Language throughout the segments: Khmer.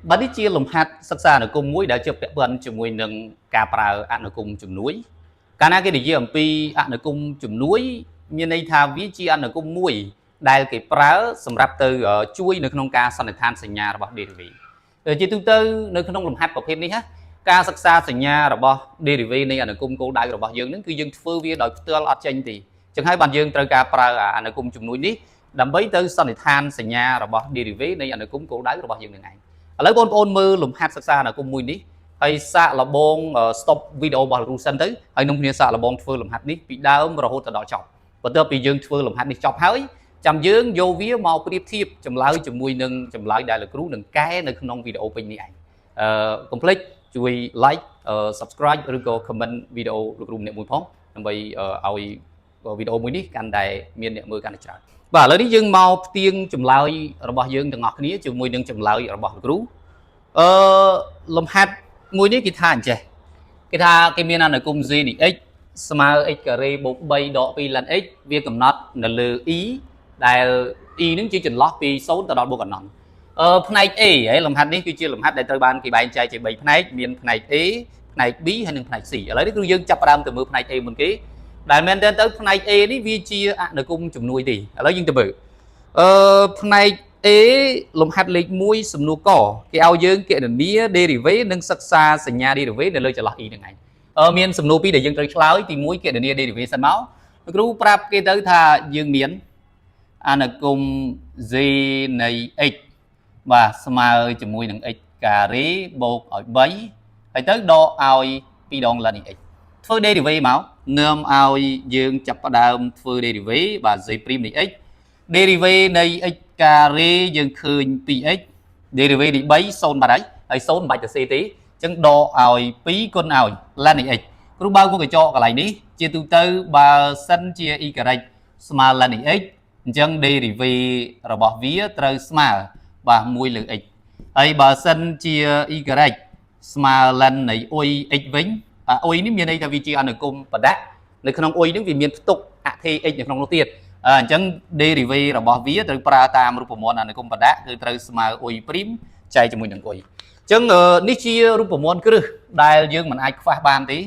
បាទនេះជាលំហាត់សិក្សាអនុគមន៍មួយដែលជាពាក់ព័ន្ធជាមួយនឹងការប្រើអនុគមន៍ជំនួយកាលណាគេនិយាយអំពីអនុគមន៍ជំនួយមានន័យថាវាជាអនុគមន៍មួយដែលគេប្រើសម្រាប់ទៅជួយនៅក្នុងការសន្និដ្ឋានសញ្ញារបស់ derivative ជាទូទៅនៅក្នុងលំហាត់ប្រភេទនេះណាការសិក្សាសញ្ញារបស់ derivative នៃអនុគមន៍គោលដៅរបស់យើងនឹងគឺយើងធ្វើវាដោយផ្ទាល់អត់ចេញទេចឹងហើយបានយើងត្រូវការប្រើអនុគមន៍ជំនួយនេះដើម្បីទៅសន្និដ្ឋានសញ្ញារបស់ derivative នៃអនុគមន៍គោលដៅរបស់យើងនឹងឯងឥឡូវបងប្អូនមើលលំហាត់សិក្សាអនុគមន៍មួយនេះហើយសាកល្បង stop វីដេអូរបស់លោកគ្រូសិនទៅហើយនឹងគ្នាសាកល្បងធ្វើលំហាត់នេះពីដើមរហូតទៅដល់ចប់បន្ទាប់ពីយើងធ្វើលំហាត់នេះចប់ហើយចាំយើងយកវាមកប្រៀបធៀបចម្លើយជាមួយនឹងចម្លើយដែលលោកគ្រូនឹងកែនៅក្នុងវីដេអូពេញនេះឯងអឺកុំភ្លេចជួយ like subscribe ឬក៏ comment វីដេអូលោកគ្រូម្នាក់មួយផងដើម្បីឲ្យវីដេអូមួយនេះកាន់តែមានអ្នកមើលកាន់តែច្រើនបាទឥឡូវនេះយើងមកផ្ទៀងចម្លើយរបស់យើងទាំងអស់គ្នាជាមួយនឹងចម្លើយរបស់លោកគ្រូអឺលំហាត់មួយនេះគេថាអញ្ចេះគេថាគេមានអនុគមន៍ g នៃ x ស្មើ x ការ៉េបូក3ដក2 ln x វាកំណត់នៅលើ e ដែល e នឹងជាចន្លោះពី0ទៅដល់បូកអនន្តអឺផ្នែក A ហើយលំហាត់នេះគឺជាលំហាត់ដែលត្រូវបានគេបែងចែកជា3ផ្នែកមានផ្នែក A ផ្នែក B ហើយនិងផ្នែក C ឥឡូវនេះគឺយើងចាប់ផ្ដើមទៅមើលផ្នែក A មុនគេដែលមែនទែនទៅផ្នែក A នេះវាជាអនុគមន៍ជំនួយទេឥឡូវយើងទៅមើលអឺផ្នែក A លំហាត់លេខ1សំណួរកគេឲ្យយើងគណនា derivative និងសិក្សាសញ្ញា derivative នៅលើចន្លោះ e ហ្នឹងឯងអឺមានសំណួរពីរដែលយើងត្រូវឆ្លើយទី1គណនា derivative សិនមកលោកគ្រូប្រាប់គេទៅថាយើងមានអនុគមន៍ g នៃ x បាទស្មើជាមួយនឹង x ការ៉េបូកឲ្យ3ហើយទៅដកឲ្យ2ដង ln x ធ្វើ derivative មកនាំឲ្យយើងចាប់ផ្ដើមធ្វើ derivative បាទ g' នៃ x derivative នៃ x ការ៉េយើងឃើញ 2x derivative នៃ3 0បាត់ហើយហើយ0មិនបាច់ទៅសេទេអញ្ចឹងដកឲ្យ2គុណឲ្យ ln នៃ x គ្រូបើកវង់ក្រចកកន្លែងនេះជាទូទៅបើសិនជា y ស្មើ ln នៃ x អញ្ចឹង derivative របស់វាត្រូវស្មើបាទ1លើ x ហើយបើសិនជា y ស្មើ ln នៃ u x វិញអា u នេះមានន័យថាវាជាអនុគមន៍បដៈនៅក្នុង u នេះវាមានផ្ទុកអថេ x នៅក្នុងនោះទៀតអញ្ចឹង derivative របស់វាត្រូវប្រើតាមរូបមន្តអនុគមន៍បដៈគឺត្រូវស្មើ u ព្រីមចែកជាមួយនឹង u អញ្ចឹងនេះជារូបមន្តគ្រឹះដែលយើងមិនអាចខ្វះបានទេ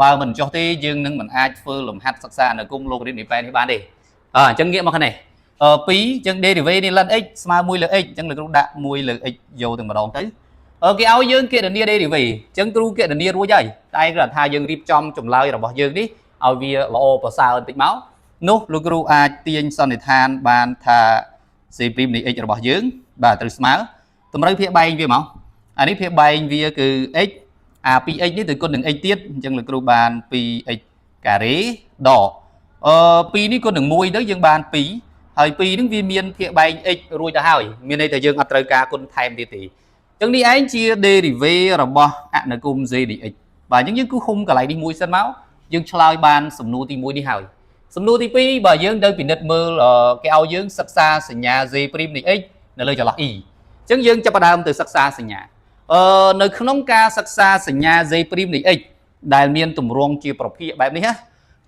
បើមិនចុះទេយើងនឹងមិនអាចធ្វើលំហាត់សិក្សាអនុគមន៍ឡូការីតនៃប៉ែនេះបានទេអញ្ចឹងងាកមកខាងនេះអឺ2អញ្ចឹង derivative នេះ ln x ស្មើ1លើ x អញ្ចឹងលោកគ្រូដាក់1លើ x យកតែម្ដងទៅអឺគេឲ្យយើងគណនា derivative អញ្ចឹងគ្រូគណនារួចហើយតែគ្រាន់ថាយើងរៀបចំចម្លើយរបស់យើងនេះឲ្យវាល្អប្រសើរបន្តិចមកនោះលោកគ្រូអាចទាញសន្និដ្ឋានបានថា c' នៃ x របស់យើងបាទត្រូវស្មើតម្រូវភាគបែងវាមកអានេះភាគបែងវាគឺ x អា 2x នេះទៅគុណនឹង x ទៀតអញ្ចឹងលោកគ្រូបាន 2x ការ៉េដកអឺ2នេះគុណនឹង1ទៅយើងបាន2ហើយ2ហ្នឹងវាមានភាគបែង x រួចទៅហើយមានន័យថាយើងអត់ត្រូវការគុណថែមទៀតទេអញ្ចឹងនេះឯងជា derivative របស់អនុគមន៍ g នៃ x បាទអញ្ចឹងយើងគូហុំកន្លែងនេះមួយសិនមកយើងឆ្លើយបានសំណួរទី1នេះហើយសំណួរទី2បើយើងទៅពិនិត្យមើលគេឲ្យយើងសិក្សាសញ្ញា g' នៃ x នៅលើចន្លោះ e អញ្ចឹងយើងចាប់ផ្ដើមទៅសិក្សាសញ្ញាអឺនៅក្នុងការសិក្សាសញ្ញា g' នៃ x ដែលមានទម្រង់ជាប្រភាគបែបនេះណា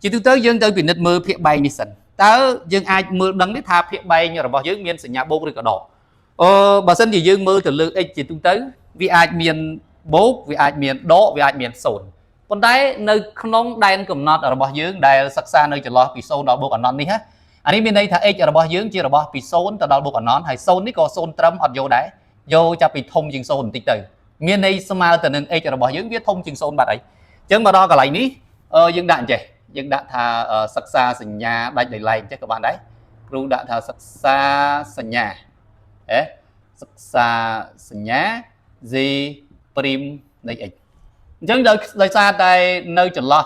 ជាទូទៅយើងទៅពិនិត្យមើលភាគបែងនេះសិនតើយើងអាចមើលដឹងទេថាភាគបែងរបស់យើងមានសញ្ញាបូកឬក៏ដកអឺបើសិនជាយើងមើលទៅលើ x ជាទូទៅវាអាចមានបូកវាអាចមានដកវាអាចមាន0ប៉ុន្តែនៅក្នុងដែនកំណត់របស់យើងដែលសិក្សានៅចន្លោះពី0ដល់បូកអនន្តនេះណាអានេះមានន័យថា x របស់យើងជារបស់ពី0ទៅដល់បូកអនន្តហើយ0នេះក៏0ត្រឹមអត់យកដែរយកចាប់ពីធំជាង0បន្តិចទៅមានន័យស្មើទៅនឹង x របស់យើងវាធំជាង0បាត់អីអញ្ចឹងមកដល់កន្លែងនេះយើងដាក់អញ្ចេះយើងដាក់ថាសិក្សាសញ្ញាដាច់ដោយឡែកអញ្ចេះក៏បានដែរគ្រូដាក់ថាសិក្សាសញ្ញាហេសិក្សាសញ្ញា g' នៃ x អញ្ចឹងដោយដោយសារតែនៅចន្លោះ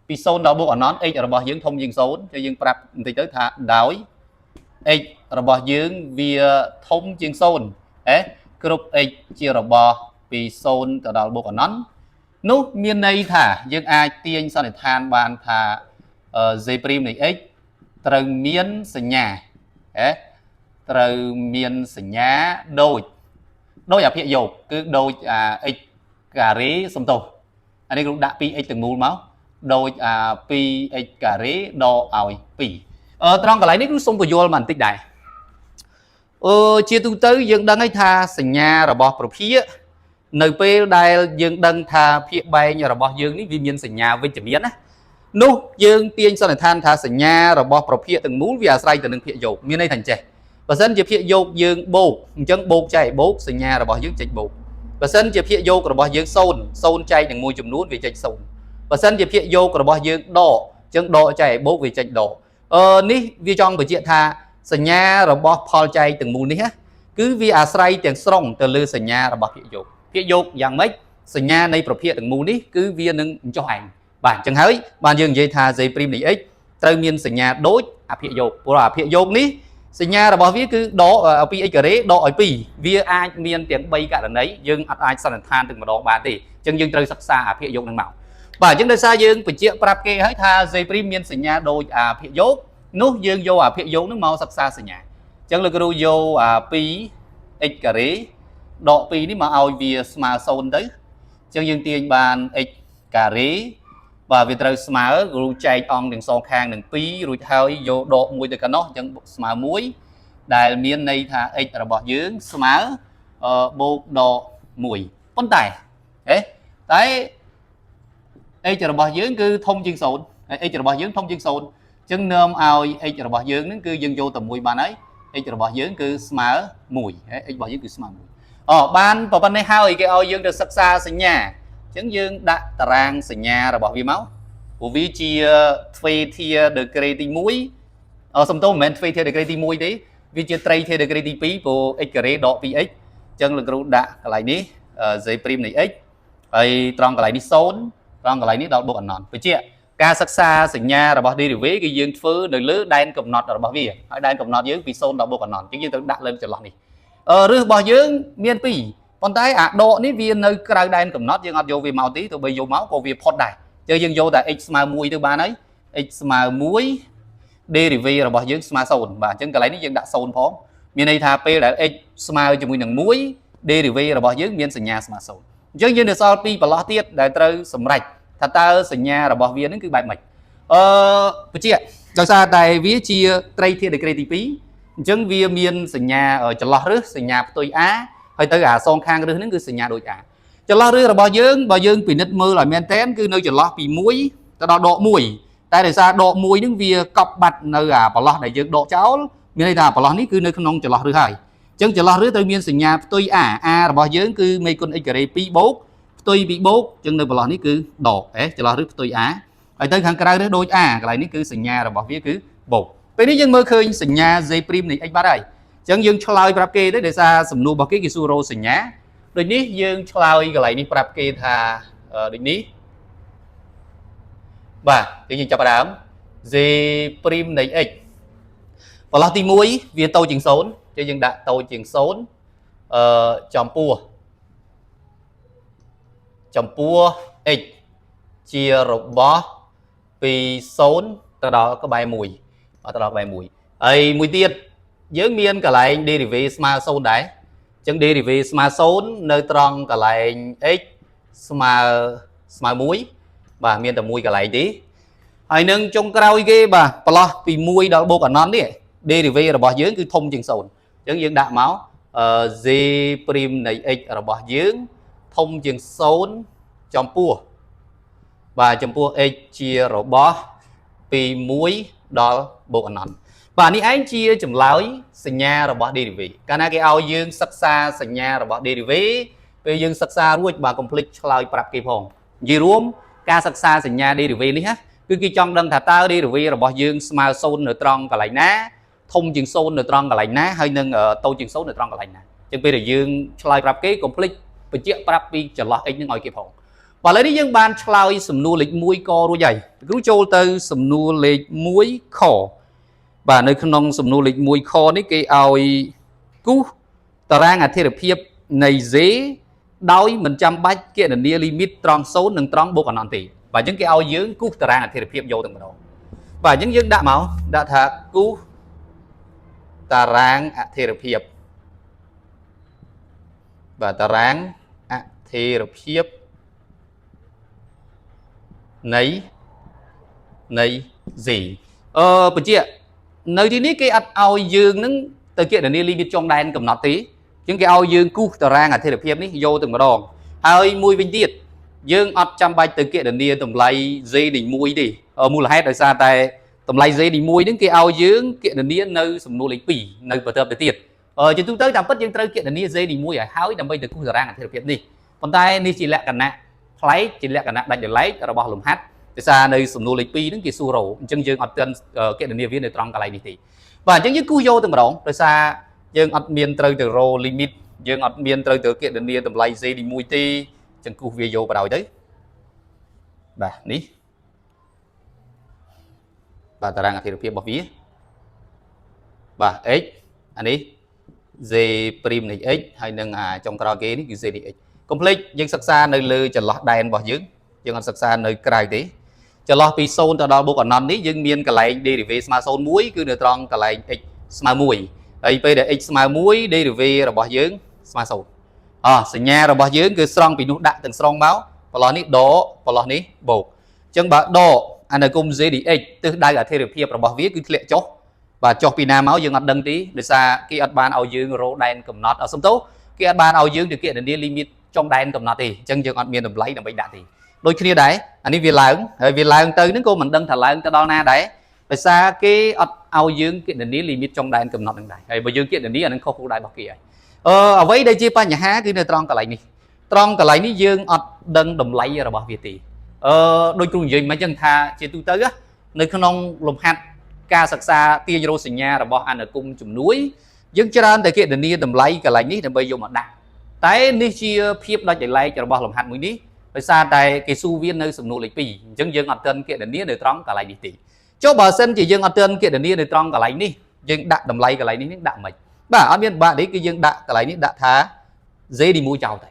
ពី0ដល់បូកអនន្ត x របស់យើងធំជាង0ចឹងយើងប្រាប់បន្តិចទៅថាដោយ x របស់យើងវាធំជាង0ហេគ្រប់ x ជារបស់ពី0ទៅដល់បូកអនន្តនោះមានន័យថាយើងអាចទាញសន្និដ្ឋានបានថា g' នៃ x ត្រូវមានសញ្ញាហេត្រូវមានសញ្ញាដូចដូចអាភាគយោគគឺដូចអា x ការ៉េសំទោសអានេះគ្រូដាក់ 2x ទាំងមូលមកដូចអា 2x ការ៉េដកឲ្យ2អឺត្រង់កន្លែងនេះគឺសូមពន្យល់មកបន្តិចដែរ អឺជាទូទៅយើងដឹងហើយថាសញ្ញារបស់ប្រភាគនៅពេលដែលយើងដឹងថាភាគបែងរបស់យើងនេះវាមានសញ្ញាវិជ្ជមានណានោះយើងទាញសន្និដ្ឋានថាសញ្ញារបស់ប្រភាគទាំងមូលវាអាស្រ័យទៅនឹងភាគយោគមានន័យថាអញ្ចេះបើសិនជាភាគយោគយើងបូកអញ្ចឹងបូកចែកបូកសញ្ញារបស់យើងចេញបូកបើសិនជាភាគយោគរបស់យើង0 0ចែកនឹងមួយចំនួនវាចេញ0បើសិនជាភាគយោគរបស់យើងដកអញ្ចឹងដកចែកបូកវាចេញដកអឺនេះវាចង់បញ្ជាក់ថាសញ្ញារបស់ផលចែកទាំងមូលនេះណាគឺវាអាស្រ័យទាំងស្រុងទៅលើសញ្ញារបស់ភាគយោគភាគយោគយ៉ាងម៉េចសញ្ញានៃប្រភាគទាំងមូលនេះគឺវានឹងចុះឯងបាទអញ្ចឹងហើយបានយើងនិយាយថា z' នៃ x ត្រូវមានសញ្ញាដូចអភិយោគព្រោះអភិយោគនេះសញ្ញារបស់វាគឺដកពី x ការ៉េដកឲ្យ2វាអាចមានទាំង3ករណីយើងអត់អាចសន្និដ្ឋានទាំងម្ដងបានទេអញ្ចឹងយើងត្រូវសិក្សាអភិយោគនឹងមកបាទអញ្ចឹងដោយសារយើងបញ្ជាក់ប្រាប់គេហើយថា z' មានសញ្ញាដូចអភិយោគនោះយើងយកអភិយោគនឹងមកសិក្សាសញ្ញាអញ្ចឹងលោកគ្រូយកអា2 x ការ៉េដក2នេះមកឲ្យវាស្មើ0ទៅអញ្ចឹងយើងទាញបាន x ការ៉េបាទវាត្រូវស្មើគ្រូចែកអង្គទាំងសងខាងនឹង2រួចហើយយកដក1ទៅកណ្ដោះអញ្ចឹងស្មើ1ដែលមានន័យថា x របស់យើងស្មើបូកដក1ប៉ុន្តែហេតែ x របស់យើងគឺធំជាង0 x របស់យើងធំជាង0អញ្ចឹងនាំឲ្យ x របស់យើងនឹងគឺយើងយកតែមួយបានហើយ x របស់យើងគឺស្មើ1 x របស់យើងគឺស្មើ1អូបានប៉ុណ្ណេះហើយគេឲ្យយើងទៅសិក្សាសញ្ញាអញ្ចឹងយើងដាក់តារាងសញ្ញារបស់វាមកព្រោះវាជាទ្វេធាដឺក្រេទី1អសំទោសមិនមែនទ្វេធាដឺក្រេទី1ទេវាជាត្រីធាដឺក្រេទី2ព្រោះ x ការ៉េដក 2x អញ្ចឹងលោកគ្រូដាក់កន្លែងនេះ z' នៃ x ហើយត្រង់កន្លែងនេះ0ត្រង់កន្លែងនេះដល់បូកអនន្តបញ្ជាក់ការសិក្សាសញ្ញារបស់ derivative គឺយើងធ្វើនៅលើដែនកំណត់របស់វាហើយដែនកំណត់យើងពី0ដល់បូកអនន្តអញ្ចឹងយើងត្រូវដាក់លើចន្លោះនេះអឺរឹសរបស់យើងមាន2ប៉ុន្តែអាដកនេះវានៅក្រៅដែនកំណត់យើងអត់យកវាមកទេទោះបីយកមកក៏វាផុតដែរអញ្ចឹងយើងយកតែ x ស្មើ1ទៅបានហើយ x ស្មើ1 derivative របស់យើងស្មើ0បាទអញ្ចឹងកន្លែងនេះយើងដាក់0ផងមានន័យថាពេលដែល x ស្មើជាមួយនឹង1 derivative របស់យើងមានសញ្ញាស្មើ0អញ្ចឹងយើងនៅសល់ពីរប្រឡោះទៀតដែលត្រូវសម្រេចថាតើសញ្ញារបស់វានឹងគឺបែបម៉េចអឺបញ្ជាក់ដោយសារតែវាជាត្រីធាតុដឺក្រេទី2អញ្ចឹងវាមានសញ្ញាចន្លោះរឹសសញ្ញាផ្ទុយ A ហើយទៅអាសងខាងរឹសហ្នឹងគឺសញ្ញាដូច A ចន្លោះរឹសរបស់យើងបើយើងពិនិត្យមើលឲ្យមែនតែនគឺនៅចន្លោះពី1ទៅដល់ដក1តែដោយសារដក1ហ្នឹងវាកប់បាត់នៅអាប្រឡោះដែលយើងដកចោលមានន័យថាប្រឡោះនេះគឺនៅក្នុងចន្លោះរឹសហើយអញ្ចឹងចន្លោះរឹសត្រូវមានសញ្ញាផ្ទុយ A A របស់យើងគឺមេគុណ x ការ៉េ2បូកផ្ទុយពីបូកអញ្ចឹងនៅប្រឡោះនេះគឺដកអេចន្លោះរឹសផ្ទុយ A ហើយទៅខាងក្រៅរឹសដូច A កន្លែងនេះគឺសញ្ញារបស់វាគឺបូកពេលនេះយើងមើលឃើញសញ្ញា z' នៃ x បាត់ហើយអញ្ចឹងយើងឆ្លើយប្រាប់គេទៅដោយសារសំណួររបស់គេគេសួររកសញ្ញាដូចនេះយើងឆ្លើយកន្លែងនេះប្រាប់គេថាដូចនេះបាទយើងចាប់ផ្ដើម z' នៃ x ប្រឡោះទី1វាតូចជាង0ចឹងយើងដាក់តូចជាង0អឺចំពោះចំពោះ x ជារបស់ពី0ទៅដល់ក្បែរ1បាទទៅដល់ក្បែរ1ហើយមួយទៀតយើងមានកន្លែង derivative ស្មើ0ដែរអញ្ចឹង derivative ស្មើ0នៅត្រង់កន្លែង x ស្មើស្មើ1បាទមានតែមួយកន្លែងទេហើយនឹងចុងក្រោយគេបាទប្រឡោះពី1ដល់បូកអនន្តនេះ derivative របស់យើងគឺធំជាង0អញ្ចឹងយើងដាក់មក z' នៃ x របស់យើងធំជាង0ចំពោះបាទចំពោះ x ជារបស់ពី1ដល់បូកអនន្តបាទនេះឯងជាចម្លើយសញ្ញារបស់ derivative កាលណាគេឲ្យយើងសិក្សាសញ្ញារបស់ derivative ពេលយើងសិក្សារួចបាទកុំភ្លេចឆ្លើយប្រាប់គេផងនិយាយរួមការសិក្សាសញ្ញា derivative នេះណាគឺគេចង់ដឹងថាតើ derivative របស់យើងស្មើ0នៅត្រង់កន្លែងណាធំជាង0នៅត្រង់កន្លែងណាហើយនឹងតូចជាង0នៅត្រង់កន្លែងណាអញ្ចឹងពេលដែលយើងឆ្លើយប្រាប់គេកុំភ្លេចបញ្ជាក់ប្រាប់ពីចន្លោះ x នឹងឲ្យគេផងបាទឥឡូវនេះយើងបានឆ្លើយសំណួរលេខ1ករួចហើយគ្រូចូលទៅសំណួរលេខ1ខបាទនៅក្នុងសំណួរលេខ1ខនេះគេឲ្យគូសតារាងអធិរភាពនៃ z ដោយមិនចាំបាច់គណនាលីមីតត្រង់0និងត្រង់បូកអនន្តទេបាទអញ្ចឹងគេឲ្យយើងគូសតារាងអធិរភាពយកតែម្ដងបាទអញ្ចឹងយើងដាក់មកដាក់ថាគូសតារាងអធិរភាពបាទតារាងអធិរភាពនៃនៃ z អឺបញ្ជាក់នៅទីនេះគេអត់ឲ្យយើងនឹង ទៅគណនា limit ចុងដែនកំណត់ទេអញ្ចឹងគេឲ្យយើងគូសតារាងអធិរភាពនេះយកទៅម្ដងហើយមួយវិញទៀតយើងអត់ចាំបាច់ទៅគណនាតម្លៃ z នៃ1ទេមូលហេតុដោយសារតែតម្លៃ z នៃ1ហ្នឹងគេឲ្យយើងគណនានៅសំណួរលេខ2នៅបន្ទាប់ទៅទៀតជាទូទៅតាមពិតយើងត្រូវគណនា z នៃ1ឲ្យហើយដើម្បីទៅគូសតារាងអធិរភាពនេះប៉ុន្តែនេះជាលក្ខណៈប្លែកជាលក្ខណៈដាច់ដោយឡែករបស់លំហាត់ដោយសារនៅសំណួរលេខ2ហ្នឹងគេសួររោអញ្ចឹងយើងអត់ទាន់គណនាវានៅត្រង់កន្លែងនេះទេបាទអញ្ចឹងយើងគូសយកតែម្ដងដោយសារយើងអត់មានត្រូវទៅរោ limit យើងអត់មានត្រូវទៅគណនាតម្លៃ z នៃ1ទេអញ្ចឹងគូសវាយកបណ្ដោយទៅបាទនេះបាទតារាងអធិរភាពរបស់វាបាទ x អានេះ z' នៃ x ហើយនឹងអាចុងក្រោយគេនេះគឺ z នៃ x កុំភ្លេចយើងសិក្សានៅលើចន្លោះដែនរបស់យើងយើងអត់សិក្សានៅក្រៅទេចន្លោះពី0ទៅដល់បូកអនន្តនេះយើងមានកន្លែង derivative ស្មើ0.1គឺនៅត្រង់កន្លែង x ស្មើ1ហើយពេលដែល x ស្មើ1 derivative របស់យើងស្មើ0អសញ្ញារបស់យើងគឺស្រង់ពីនោះដាក់ទាំងស្រុងមកប្រឡោះនេះដកប្រឡោះនេះបូកអញ្ចឹងបើដកអនុគមន៍ z dx ទិសដៅអធិរភាពរបស់វាគឺធ្លាក់ចុះបាទចុះពីណាមកយើងអត់ដឹងទេដោយសារគេអត់បានឲ្យយើងរោដែនកំណត់អត់សំទោសគេអត់បានឲ្យយើងទៅគណនា limit ចុងដែនកំណត់ទេអញ្ចឹងយើងអត់មានតម្លៃដើម្បីដាក់ទេដូចគ្នាដែរអានេះវាឡើងហើយវាឡើងទៅហ្នឹងក៏មិនដឹងថាឡើងទៅដល់ណាដែរដោយសារគេអត់ឲ្យយើងគណនា limit ចុងដែនកំណត់ហ្នឹងដែរហើយបើយើងគណនាអាហ្នឹងខុសគោលដៅរបស់គេហើយអ្វីដែលជាបញ្ហាគឺនៅត្រង់កន្លែងនេះត្រង់កន្លែងនេះយើងអត់ដឹងតម្លៃរបស់វាទេដូចគ្រូនិយាយមិនអញ្ចឹងថាជាទូទៅនៅក្នុងលំហាត់ការសិក្សាទាញរោសញ្ញារបស់អនុគមជំនួយយើងច្រើនតែគណនាតម្លៃកន្លែងនេះដើម្បីយកមកដាក់តែនេះជាភាពដាច់ដោយឡែករបស់លំហាត់មួយនេះដោយសារតែគេសួរវានៅសំណួរលេខ2អញ្ចឹងយើងអត់ទាន់គណនានៅត្រង់កន្លែងនេះទេចុះបើសិនជាយើងអត់ទាន់គណនានៅត្រង់កន្លែងនេះយើងដាក់តម្លៃកន្លែងនេះដាក់មិនបាទអត់មានបាក់នេះគឺយើងដាក់កន្លែងនេះដាក់ថា z នីមួយចោលទៅ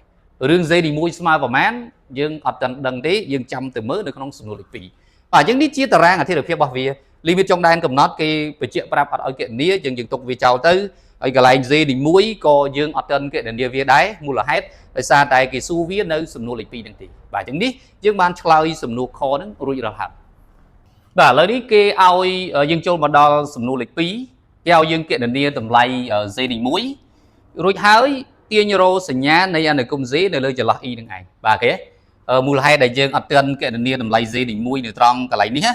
រឿង z នីមួយស្មើប្រមាណយើងអត់ទាន់ដឹងទេយើងចាំទៅមើលនៅក្នុងសំណួរលេខ2បាទអញ្ចឹងនេះជាតារាងអធិរភាពរបស់វា limit ចុងដែនកំណត់គេបញ្ជាក់ប្រាប់អត់ឲ្យគណនាយើងយើងទុកវាចោលទៅហើយកន្លែង z នីមួយក៏យើងអត់ទាន់គណនាវាដែរមូលហេតុដោយសារតែគេសួរវានៅសំណួរលេខ2ហ្នឹងទេបាទអញ្ចឹងនេះយើងបានឆ្លើយសំណួរខហ្នឹងរួចរាល់ហើយបាទឥឡូវនេះគេឲ្យយើងចូលមកដល់សំណួរលេខ2គេឲ្យយើងគណនាតម្លៃ z នីមួយរួចហើយទាញរោសញ្ញានៃអនុគម z នៅលើចន្លោះ e នឹងឯងបាទគេមូលហេតុដែលយើងអត់ទាន់គណនាតម្លៃ z នីមួយនៅត្រង់កន្លែងនេះណា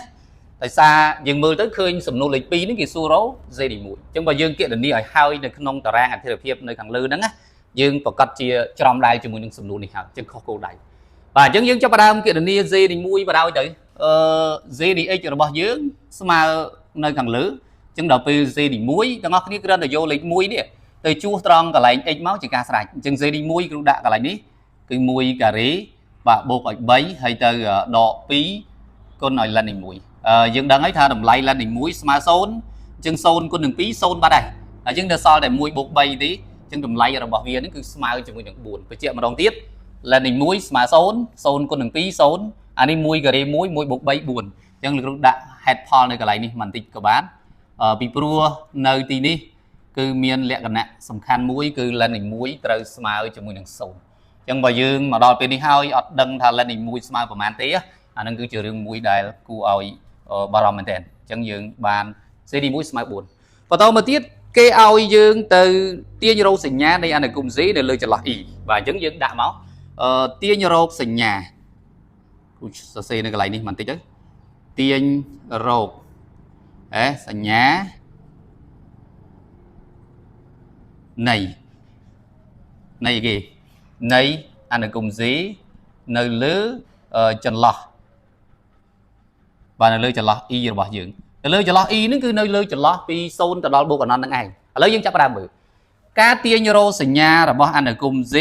ដោយសារយើងមើលទៅឃើញសំណួរលេខ2នេះគេសួររោ z នីមួយអញ្ចឹងបើយើងគណនាឲ្យហើយនៅក្នុងតារាងអធិរភាពនៅខាងលើហ្នឹងណាយើងប្រកាសជាច្រំដែលជាមួយនឹងសំណួរនេះហើយអញ្ចឹងខុសគោលដៅបាទអញ្ចឹងយើងចាប់ផ្ដើមគណនា z នីមួយបណ្ដោយទៅz នៃ x របស់យើងស្មើនៅខាងលើអញ្ចឹងដល់ពេល z នីមួយទាំងអស់គ្នាគ្រាន់តែយកលេខ1នេះទៅជួសត្រង់កន្លែង x មកជាការស្រេចអញ្ចឹង z នីមួយគ្រូដាក់កន្លែងនេះគឺ1ការ៉េបាទបូកឲ្យ3ហើយទៅដក2គុណឲ្យ ln នៃ1យើងដឹងហើយថាតម្លៃ ln នៃ1ស្មើ0អញ្ចឹង0គុណនឹង2 0បាត់ហើយអញ្ចឹងដល់សល់តែ1បូក3ទេអញ្ចឹងតម្លៃរបស់វានឹងគឺស្មើជាមួយនឹង4បញ្ជាក់ម្ដងទៀត ln នៃ1ស្មើ0 0គុណនឹង2 0អានេះ1ការ៉េ1 1បូក3 4អញ្ចឹងលោកគ្រូដាក់ហេតុផលនៅកន្លែងនេះបន្តិចក៏បានពីព្រោះនៅទីនេះគឺមានលក្ខណៈសំខាន់មួយគឺ ln នៃ1ត្រូវស្មើជាមួយនឹង0អញ្ចឹងបើយើងមកដល់ពេលនេះហើយអត់ដឹងថា ln នៃ1ស្មើប្រមាណទេអានឹងគឺជារឿងមួយដែលគួរឲ្យបារម្ភមែនទែនអញ្ចឹងយើងបាន z នី1ស្មើ4បន្តមកទៀតគេឲ្យយើងទៅទាញរកសញ្ញានៃអនុគម z នៅលើចន្លោះ e បាទអញ្ចឹងយើងដាក់មកទាញរកសញ្ញាគ្រូសរសេរនៅកន្លែងនេះបន្តិចទៅទាញរកអេសញ្ញានៃនៃគេនៃអនុគម z នៅលើចន្លោះបាទនៅលើចន្លោះ e របស់យើងនៅលើចន្លោះ e ហ្នឹងគឺនៅលើចន្លោះពី0ទៅដល់បូកអនន្តហ្នឹងឯងឥឡូវយើងចាប់ផ្ដើមមើលការទាញរោសញ្ញារបស់អនុគម z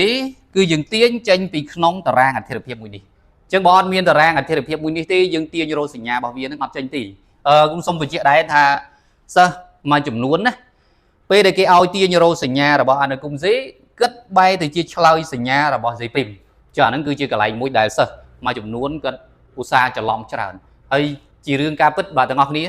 គឺយើងទាញចេញពីក្នុងតារាងអធិរភាពមួយនេះអញ្ចឹងបើអត់មានតារាងអធិរភាពមួយនេះទេយើងទាញរោសញ្ញារបស់វានឹងអត់ចេញទេខ្ញុំសូមបញ្ជាក់ដែរថាសិស្សមួយចំនួនណាពេលដែលគេឲ្យទាញរោសញ្ញារបស់អនុគម z គិតបែរទៅជាឆ្លើយសញ្ញារបស់ z' ចុះអាហ្នឹងគឺជាកន្លែងមួយដែលសិស្សមួយចំនួនគាត់ឧស្សាហ៍ច្រឡំច្រើនហើយជារឿងការពិតបាទទាំងអស់គ្នា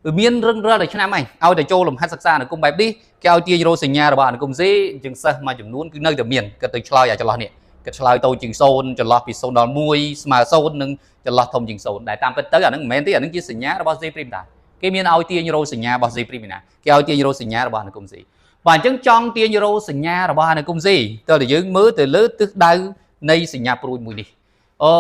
វាមានរឹងរាល់តែឆ្នាំហើយឲ្យតែចូលលំហាត់សិក្សាអនុគមបែបនេះគេឲ្យទាញរោសញ្ញារបស់អនុគម Z អញ្ចឹងសិស្សមួយចំនួនគឺនៅតែមានគិតទៅឆ្លើយអាចន្លោះនេះគិតឆ្លើយតូចជាង0ចន្លោះពី0ដល់1ស្មើ0និងចន្លោះធំជាង0ដែលតាមពិតទៅអាហ្នឹងមិនមែនទេអាហ្នឹងជាសញ្ញារបស់ Z' ដែរគេមានឲ្យទាញរោសញ្ញារបស់ Z' ណាគេឲ្យទាញរោសញ្ញារបស់អនុគម Z។ បាទអញ្ចឹងចង់ទាញរោសញ្ញារបស់អនុគម C តើតែយើងមើលទៅលើទិសដៅនៃសញ្ញាព្រួយមួយនេះអឺ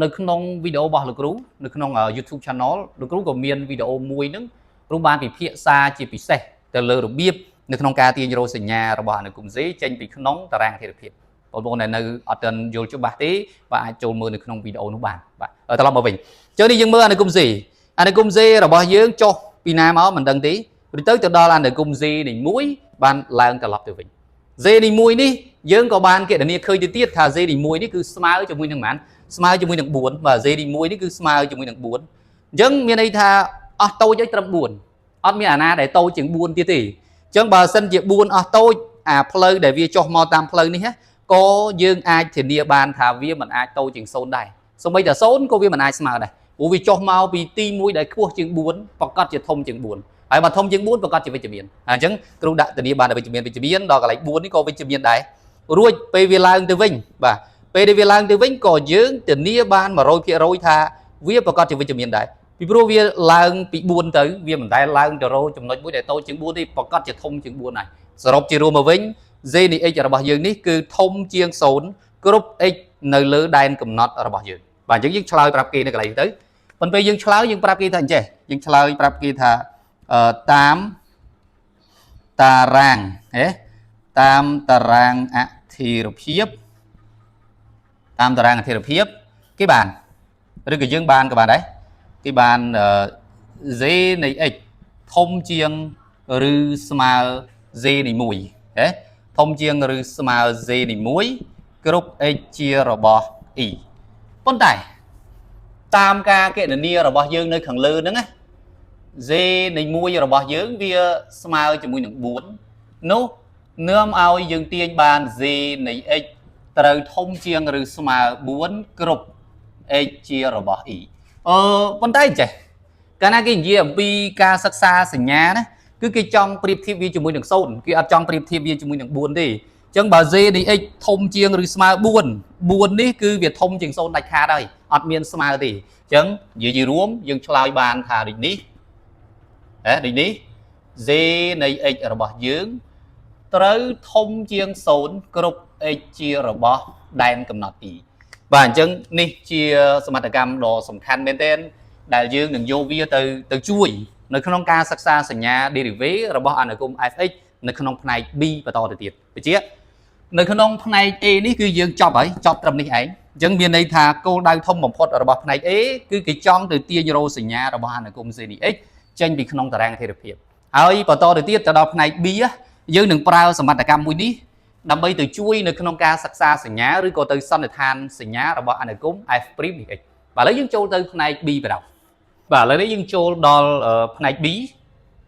នៅក្នុងវីដេអូរបស់លោកគ្រូនៅក្នុង YouTube Channel លោកគ្រូក៏មានវីដេអូមួយហ្នឹងគ្រូបានពិភាក្សាជាពិសេសទៅលើរបៀបនៅក្នុងការទាញរោសញ្ញារបស់អនុគម C ចេញពីក្នុងតារាងអធិរភាពបងប្អូនដែលនៅអត់ទាន់យល់ច្បាស់ទេបាទអាចចូលមើលនៅក្នុងវីដេអូនោះបានបាទត្រឡប់មកវិញអញ្ចឹងនេះយើងមើលអនុគម C អនុគម C របស់យើងចុះពីណាមកមិនដឹងទេឬទៅទៅដល់អនុគម C នៃ1បានឡើងត្រឡប់ទៅវិញ Z នៃ1នេះយើងក៏បានគណនាឃើញទៅទៀតថា Z នៃ1នេះគឺស្មើជាមួយនឹងប៉ុន្មានស្មើជាមួយនឹង4បាទ Z នៃ1នេះគឺស្មើជាមួយនឹង4អញ្ចឹងមានន័យថាអស់តូចឲ្យត្រឹម4អត់មានអាណាដែលតូចជាង4ទៀតទេអញ្ចឹងបើសិនជា4អស់តូចអាផ្លូវដែលវាចុះមកតាមផ្លូវនេះក៏យើងអាចធានាបានថាវាមិនអាចតូចជាង0ដែរសូម្បីតែ0ក៏វាមិនអាចស្មើដែរព្រោះវាចុះមកពីទី1ដែលខ្ពស់ជាង4ប្រកាសជាធំជាង4ហើយបើធំជាង4ប្រកាសជាវិជ្ជមានអញ្ចឹងគ្រូដាក់ធានាបានតែវិជ្ជមានវិជ្ជមានដល់កន្លែង4នេះក៏វិជ្ជមានដែររួចពេលវាឡើងទៅវិញបាទពេលដែលវាឡើងទៅវិញក៏យើងធានាបាន100%ថាវាប្រកាសជាវិជ្ជមានដែរពីព្រោះវាឡើងពី4ទៅវាមិនដែលឡើងទៅរកចំណុចមួយដែលតូចជាង4ទេប្រកាសជាធំជាង4ហើយសរុបជារួមមកវិញ z នៃ x របស់យើងនេះគឺធំជាង0គ្រប់ x នៅលើដែនកំណត់របស់យើងបាទអញ្ចឹងយើងឆ្លើយប្រាប់គេនៅកន្លែងនេះទៅប៉ុន្តែយើងឆ្លើយយើងប្រាប់គេថាអញ្ចេះយើងឆ្លើយប្រាប់គេថាតាមតារាងហេតាមតារាងអធិរភាពតាមតារាងអធិរភាពគេបានឬក៏យើងបានក៏បានដែរគេបាន z នៃ x ធំជាងឬស្មើ z នៃ1ហេធំជាងឬស្មើ z នៃ1គ្រប់ x ជារបស់ e ប៉ុន្តែតាមការគណនារបស់យើងនៅខាងលើហ្នឹងណា z នៃ1របស់យើងវាស្មើជាមួយនឹង4នោះនាំឲ្យយើងទាញបាន z នៃ x ត្រូវធំជាងឬស្មើ4គ្រប់ x ជារបស់ e ប៉ុន្តែអញ្ចេះកាលណាគេនិយាយអំពីការសិក្សាសញ្ញាណាគឺគេចង់ប្រៀបធៀបវាជាមួយនឹង0គេអត់ចង់ប្រៀបធៀបវាជាមួយនឹង4ទេអញ្ចឹងបើ z នៃ x ធំជាងឬស្មើ4 4នេះគឺវាធំជាង0ដាច់ខាតហើយអត់មានស្មើទេអញ្ចឹងនិយាយជារួមយើងឆ្លើយបានថាដូចនេះហ៎ដូចនេះ z នៃ x របស់យើងត្រូវធំជាង0គ្រប់ x ជារបស់ដែនកំណត់ e បាទអញ្ចឹងនេះជាសមត្ថកម្មដ៏សំខាន់មែនទែនដែលយើងនឹងយកវាទៅជួយនៅក្នុងការសិក្សាសញ្ញា derivative របស់អនុគម fx នៅក្នុងផ្នែក B បន្តទៅទៀតវិជានៅក្នុងផ្នែក A នេះគឺយើងចប់ហើយចប់ត្រឹមនេះឯងអញ្ចឹងមានន័យថាគោលដៅធំបំផុតរបស់ផ្នែក A គឺគេចង់ទៅទាញរោសញ្ញារបស់អនុគម C នៃ x ចេញពីក្នុងតារាងអធិរភាពហើយបន្តទៅទៀតទៅដល់ផ្នែក B យើងនឹងប្រើសមត្ថកម្មមួយនេះដើម្បីទៅជួយនៅក្នុងការសិក្សាសញ្ញាឬក៏ទៅសន្និដ្ឋានសញ្ញារបស់អនុគម f' នៃ x បាទឥឡូវយើងចូលទៅផ្នែក B បណ្ដោយបាទឥឡូវនេះយើងចូលដល់ផ្នែក B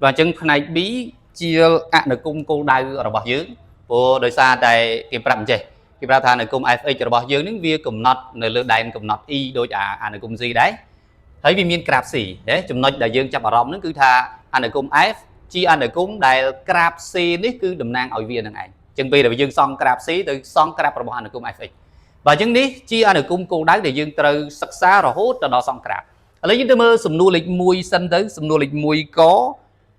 បាទអញ្ចឹងផ្នែក B ជាអនុគមគោលដៅរបស់យើងព្រោះដោយសារតែគេប្រាប់អញ្ចេះគេប្រាប់ថាអនុគម fx របស់យើងនឹងវាកំណត់នៅលើដែនកំណត់ e ដូចអាអនុគម c ដែរហើយវាមានក្រាប c ណាចំណុចដែលយើងចាប់អារម្មណ៍ហ្នឹងគឺថាអនុគម f ជាអនុគមដែលក្រាប c នេះគឺតំណាងឲ្យវានឹងឯងអញ្ចឹងពេលដែលយើងសង់ក្រាប c ទៅសង់ក្រាបរបស់អនុគម fx បាទអញ្ចឹងនេះជាអនុគមគោលដៅដែលយើងត្រូវសិក្សារហូតទៅដល់សង់ក្រាបឥឡូវយើងទៅមើលសំណួរលេខ1សិនទៅសំណួរលេខ1ក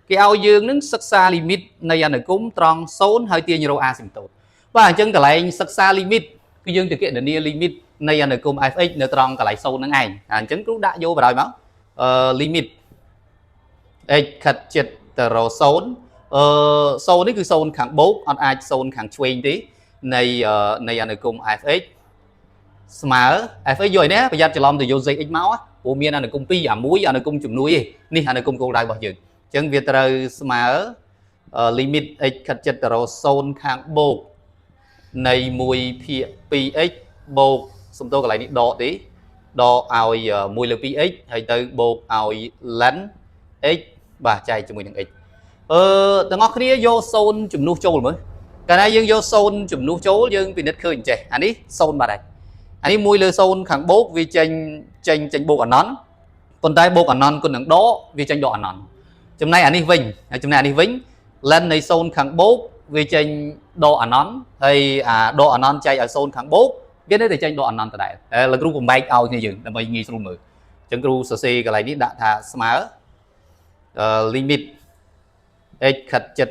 គេឲ្យយើងនឹងសិក្សាលីមីតនៃអនុគមត្រង់0ហើយទាញរកអាស៊ីមតូតបាទអញ្ចឹងកន្លែងសិក្សាលីមីតគឺយើងទៅគណនាលីមីតនៃអនុគម fx នៅត្រង់កន្លែង0ហ្នឹងឯងអញ្ចឹងគ្រូដាក់យកបណ្ដោយមកអឺលីមីត x ខិតជិតទៅរក0អឺ0នេះគឺ0ខាងបូកអត់អាច0ខាងឆ្វេងទេនៃអនុគម fx ស្មើ fx យកឯនេះប្រយ័ត្នច្រឡំទៅយក zx មកព្រោះមានអនុគម2អាមួយអនុគមជំនួយឯនេះអនុគមគោលដៅរបស់យើងអញ្ចឹងវាត្រូវស្មើ limit x ខិតជិតទៅរក0ខាងបូកនៃ1ភាគ 2x បូកសំទោសកន្លែងនេះដកទេដកឲ្យ1លើ 2x ហើយទៅបូកឲ្យ ln x បាទចែកជាមួយនឹង x ទាំងអស់គ្នាយក0ជំនួសចូលមើលកាលណាយើងយក0ជំនួសចូលយើងពិនិត្យឃើញចេះអានេះ0បាត់ហើយអានេះ1លើ0ខាងបូកវាចេញចេញចេញបូកអនន្តប៉ុន្តែបូកអនន្តគុណនឹងដកវាចេញដកអនន្តចំណែកអានេះវិញហើយចំណែកអានេះវិញ ln នៃ0ខាងបូកវាចេញដកអនន្តហើយអាដកអនន្តចែកឲ្យ0ខាងបូកវានៅតែចេញដកអនន្តដដែលហើយលោកគ្រូបំបែកឲ្យគ្នាយើងដើម្បីងាយស្រួលមើលអញ្ចឹងគ្រូសរសេរកន្លែងនេះដាក់ថាស្មើ limit x ខិតជិត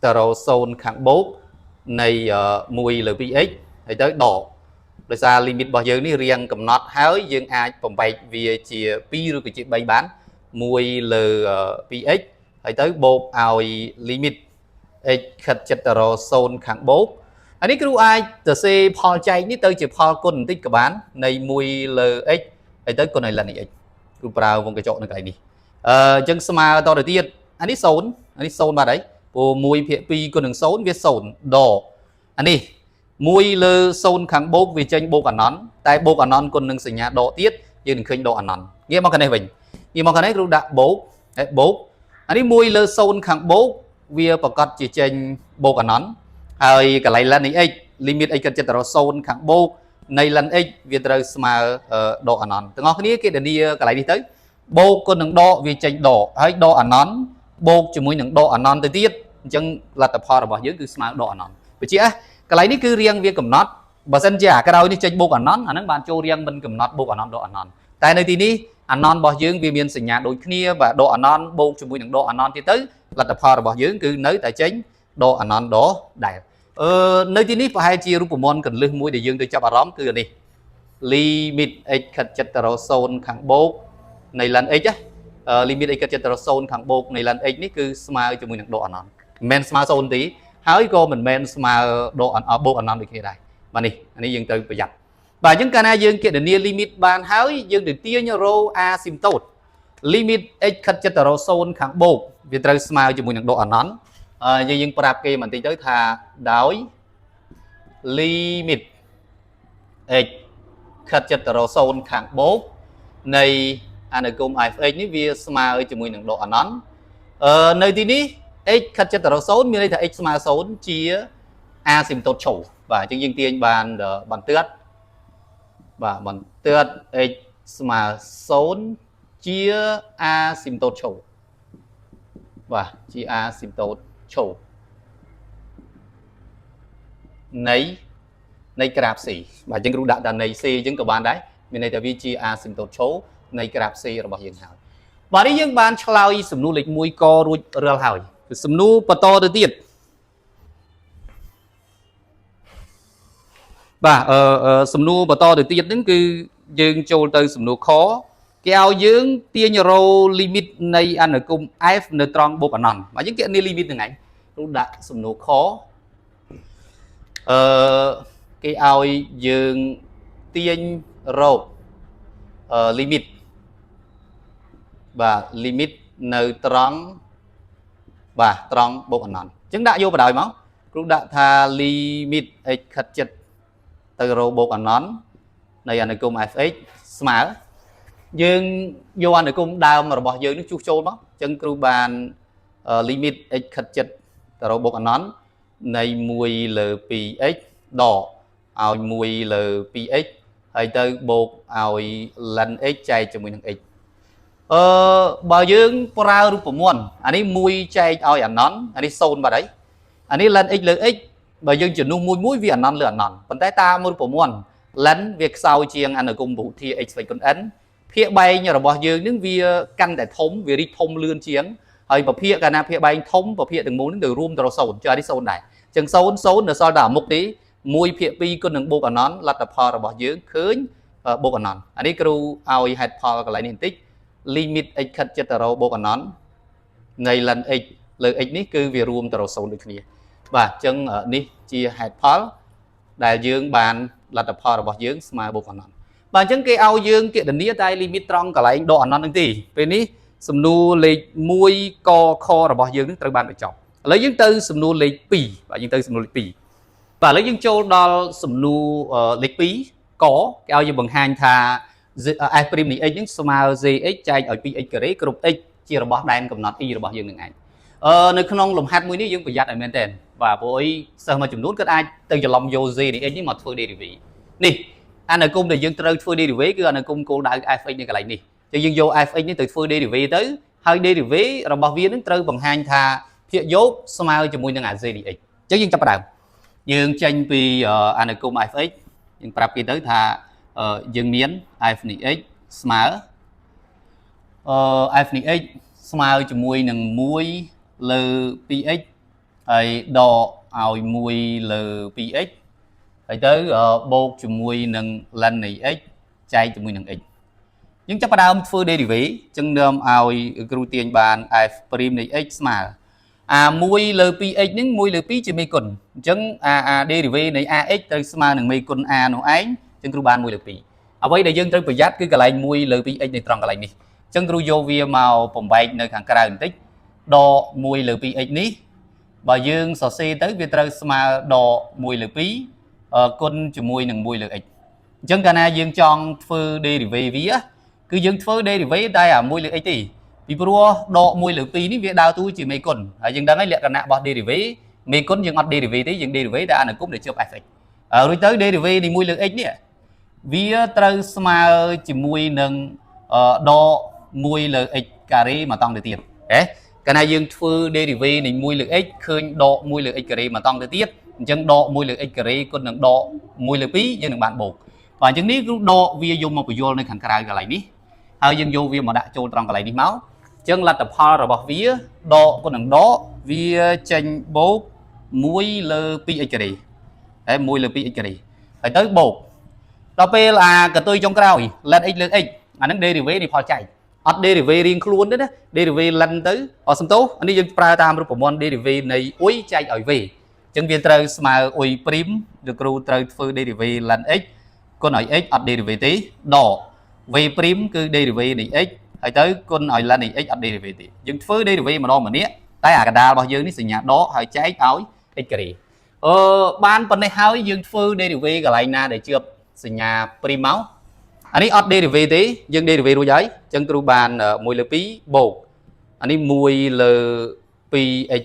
ទៅរក0ខាងបូកនៃ1លើ 2x ហើយទៅដកដោយសារ limit របស់យើងនេះរៀងកំណត់ហើយយើងអាចបំបែកវាជា2ឬក៏ជា3បាន1លើ 2x ហើយទៅបូកឲ្យ limit x ខិតចិត្តទៅរក0ខាងបូកអានេះគ្រូអាចទៅសេផលចែកនេះទៅជាផលគុណបន្តិចក៏បាននៃ1លើ x ហើយទៅគុណឲ្យ ln នៃ x គ្រូប្រើវងកញ្ចក់នៅកន្លែងនេះអញ្ចឹងស្មើតទៅទៀតអានេះ0អានេះ0បាត់ហើយព្រោះ1ភាគ2គុណនឹង0វា0ដកអានេះ1លើ0ខាងបូកវាចេញបូកអនន្តតែបូកអនន្តគុណនឹងសញ្ញាដកទៀតយើងនឹងឃើញដកអនន្តងាកមកខាងនេះវិញងាកមកខាងនេះគ្រូដាក់បូកហើយបូកអានេះ1លើ0ខាងបូកវាប្រកាសជាចេញបូកអនន្តហើយកន្លែង ln នៃ x limit x គិតចិត្តទៅរក0ខាងបូកនៃ ln x វាត្រូវស្មើដកអនន្តទាំងអស់គ្នាគេធានាកន្លែងនេះទៅបូកគុណនឹងដកវាចេញដកហើយដកអនន្តបូកជាមួយនឹងដកអនន្តទៅទៀតអញ្ចឹងលទ្ធផលរបស់យើងគឺស្មើដកអនន្តបញ្ជាក់កន្លែងនេះគឺរៀងវាកំណត់បើសិនជាអាក្រោយនេះចេញបូកអនន្តអាហ្នឹងបានចូលរៀងមិនកំណត់បូកអនន្តដកអនន្តតែនៅទីនេះអនន្តរបស់យើងវាមានសញ្ញាដូចគ្នាបាទដកអនន្តបូកជាមួយនឹងដកអនន្តទៀតទៅលទ្ធផលរបស់យើងគឺនៅតែចេញដកអនន្តដដែលនៅទីនេះប្រហែលជារូបមន្តកលឹះមួយដែលយើងទៅចាប់អារម្មណ៍គឺអានេះ limit x ខិតចិត្តទៅរក0ខាងបូកនៃ ln x ណា limit x ខិតចិត្តទៅរក0ខាងបូកនៃ ln x នេះគឺស្មើជាមួយនឹងដកអនន្តមិនមែនស្មើ0ទេហើយក៏មិនមែនស្មើដកបូកអនន្តដូចគ្នាដែរបាទនេះអានេះយើងត្រូវប្រយ័ត្នបាទអញ្ចឹងកាលណាយើងគណនា limit បានហើយយើងទៅទាញរក asymptote limit x ខិតចិត្តទៅរក0ខាងបូកវាត្រូវស្មើជាមួយនឹងដកអនន្តយើងប្រាប់គេបន្តិចទៅថាដោយ limit x ខិតចិត្តទៅរក0ខាងបូកនៃអនុគម fx នេះវាស្មើជាមួយនឹងដកអនន្តនៅទីនេះ x ខិតចិត្តទៅរក0មានន័យថា x ស្មើ0ជា asymptote ឈរបាទអញ្ចឹងយើងទាញបានបន្ទាត់បាទបន្ទាត់ x ស្មើ0ជា asymptote ឈរបាទជា asymptote ឈរនៃក្រាប C បាទអញ្ចឹងគ្រូដាក់តែនៃ C អញ្ចឹងក៏បានដែរមានន័យថាវាជា asymptote ឈរនៃក្រាប C របស់យើងហើយបាទនេះយើងបានឆ្លើយសំណួរលេខ1ករួចរាល់ហើយគឺសំណួរបន្តទៅទៀតបាទអឺសំណួរបន្តទៅទៀតហ្នឹងគឺយើងចូលទៅសំណួរខគេឲ្យយើងទាញរោ limit នៃអនុគម f នៅត្រង់បូកអនន្តបាទយើងគណនា limit ហ្នឹងឯងគ្រូដាក់សំណួរខអឺគេឲ្យយើងទាញរកអឺ limit បាទ limit នៅត្រង់បាទត្រង់បូកអនន្តអញ្ចឹងដាក់យកបដ ாய் មកគ្រូដាក់ថា limit x ខិតចិត្តទៅរកបូកអនន្តនៃអនុគម fx ស្មើយើងយកអនុគមដើមរបស់យើងនឹងជួសចូលមកអញ្ចឹងគ្រូបាន limit x ខិតចិត្តទៅរកបូកអនន្តនៃ1លើ 2x ដកឲ្យ1លើ 2x ហើយទៅបូកឲ្យ ln x ចែកជាមួយនឹង x បើយើងប្រើរូបមន្តអានេះ1ចែកឲ្យអនន្តអានេះ0បាត់ហើយអានេះ ln x លើ x បើយើងជំនួសមួយមួយវាអនន្តលើអនន្តប៉ុន្តែតាមរូបមន្ត ln វាខ្សោយជាងអនុគមពហុធា x ស្វ័យគុណ n ភាគបែងរបស់យើងនឹងវាកាន់តែធំវារីកធំលឿនជាងហើយពភាគកាលណាភាគបែងធំពភាគទាំងមូលនឹងទៅរួមទៅរក0ចុះអានេះ0ដែរអញ្ចឹង0 0នៅសល់តែមុខទេ1ភាគ2គុណនឹងបូកអនន្តលទ្ធផលរបស់យើងឃើញបូកអនន្តអានេះគ្រូឲ្យហេតុផលកន្លែងនេះបន្តិច limit x ខិតចិត្តទៅរកបូកអនន្តនៃ ln x លើ x នេះគឺវារួមទៅរក0ដូចគ្នាបាទអញ្ចឹងនេះជាហេតុផលដែលយើងបានលទ្ធផលរបស់យើងស្មើបូកអនន្តបាទអញ្ចឹងគេឲ្យយើងគណនាតែ limit ត្រង់កន្លែងដកអនន្តនឹងទេពេលនេះសំណួរលេខ1កខរបស់យើងនឹងត្រូវបានបញ្ចប់ឥឡូវយើងទៅសំណួរលេខ2បាទយើងទៅសំណួរលេខ2បាទឥឡូវយើងចូលដល់សំណួរលេខ2កគេឲ្យយើងបង្ហាញថា f' នៃ x ហ្នឹងស្មើ zx ចែកឲ្យ 2x ការ៉េគ្រប់ x ជារបស់ដែនកំណត់ e របស់យើងនឹងឯងនៅក្នុងលំហាត់មួយនេះយើងប្រយ័ត្នឲ្យមែនទែនបាទព្រោះអីសិស្សមួយចំនួនគាត់អាចទៅច្រឡំយក z នៃ x នេះមកធ្វើ derivative នេះអនុគមដែលយើងត្រូវធ្វើ derivative គឺអនុគមគោលដៅ fx នៅកន្លែងនេះចឹងយើងយក fx នេះទៅធ្វើ derivative ទៅហើយ derivative របស់វានឹងត្រូវបង្ហាញថាភាគយកស្មើជាមួយនឹងអា z នៃ x អញ្ចឹងយើងចាប់ផ្ដើមយើងចេញពីអនុគម fx យើងប្រាប់គេទៅថាយើងមាន f នៃ x ស្មើf នៃ x ស្មើជាមួយនឹង1លើ 2x ហើយដកឲ្យ1លើ 2x ហើយទៅបូកជាមួយនឹង ln នៃ x ចែកជាមួយនឹង x។ យើងចាប់ផ្ដើមធ្វើ derivative ចឹងនាំឲ្យគ្រូទាញបាន f' នៃ x ស្មើអា1លើ 2x ហ្នឹង1លើ2ជាមេគុណអញ្ចឹងអា derivative នៃ ax ត្រូវស្មើនឹងមេគុណ a នោះឯងអញ្ចឹងគ្រូបាន1លើ2អ្វីដែលយើងត្រូវប្រយ័ត្នគឺកន្លែង1លើ 2x នៅត្រង់កន្លែងនេះអញ្ចឹងគ្រូយកវាមកបំបែកនៅខាងក្រៅបន្តិចដក1លើ 2x នេះបើយើងសរសេរទៅវាត្រូវស្មើដក1លើ2គុណជាមួយនឹង1លើ x។ អញ្ចឹងកាលណាយើងចង់ធ្វើ derivative វាគឺយើងធ្វើ derivative តែអា1លើ x ទេពីព្រោះដក1លើ2នេះវាដើរតួជាមេគុណហើយយើងដឹងហើយលក្ខណៈរបស់ derivative មេគុណយើងអត់ derivative ទេយើង derivative តែអនុគមដែលជាប់ fx។ រួចទៅ derivative នៃ1លើ x នេះវាត្រូវស្មើជាមួយនឹងដក1លើ x ការ៉េមកតង់ទៅទៀតហេកាលណាយើងធ្វើ derivative នៃ1លើ x ឃើញដក1លើ x ការ៉េមកតង់ទៅទៀតអញ្ចឹងដក1លើ x ការ៉េគុណនឹងដក1លើ2យើងនឹងបានបូកបាទអញ្ចឹងនេះគឺដកវាយកមកបញ្យល់នៅខាងក្រៅកន្លែងនេះហើយយើងយកវាមកដាក់ចូលត្រង់កន្លែងនេះមកអញ្ចឹងលទ្ធផលរបស់វាដកគុណនឹងដកវាចេញបូក1លើ 2x ការ៉េហើយ1លើ 2x ការ៉េហើយទៅបូកដល់ពេលអាកតុយចុងក្រោយ ln x លើ x អាហ្នឹង derivative នៃផលចែកអត់ derivative រៀងខ្លួនទេណា derivative ln ទៅអត់សំទោសអានេះយើងប្រើតាមរូបមន្ត derivative នៃ u ចែកឲ្យ v អញ្ចឹងវាត្រូវស្មើ u prime ឬគ្រូត្រូវធ្វើ derivative ln x គុណឲ្យ x អត់ derivative ទេដក v prime គឺ derivative នៃ x ហើយទៅគុណឲ្យ ln នៃ x អត់ derivative ទេយើងធ្វើ derivative ម្ដងម្នាក់តែអាកដាលរបស់យើងនេះសញ្ញាដកហើយចែកឲ្យ x ការ៉េអឺបានប៉ុណ្ណេះហើយយើងធ្វើ derivative កន្លែងណាដែលជាប់សញ្ញា prime មកអានេះអត់ derivative ទេយើង derivative រួចហើយអញ្ចឹងគ្រូបាន1លើ2បូកអានេះ1លើ 2x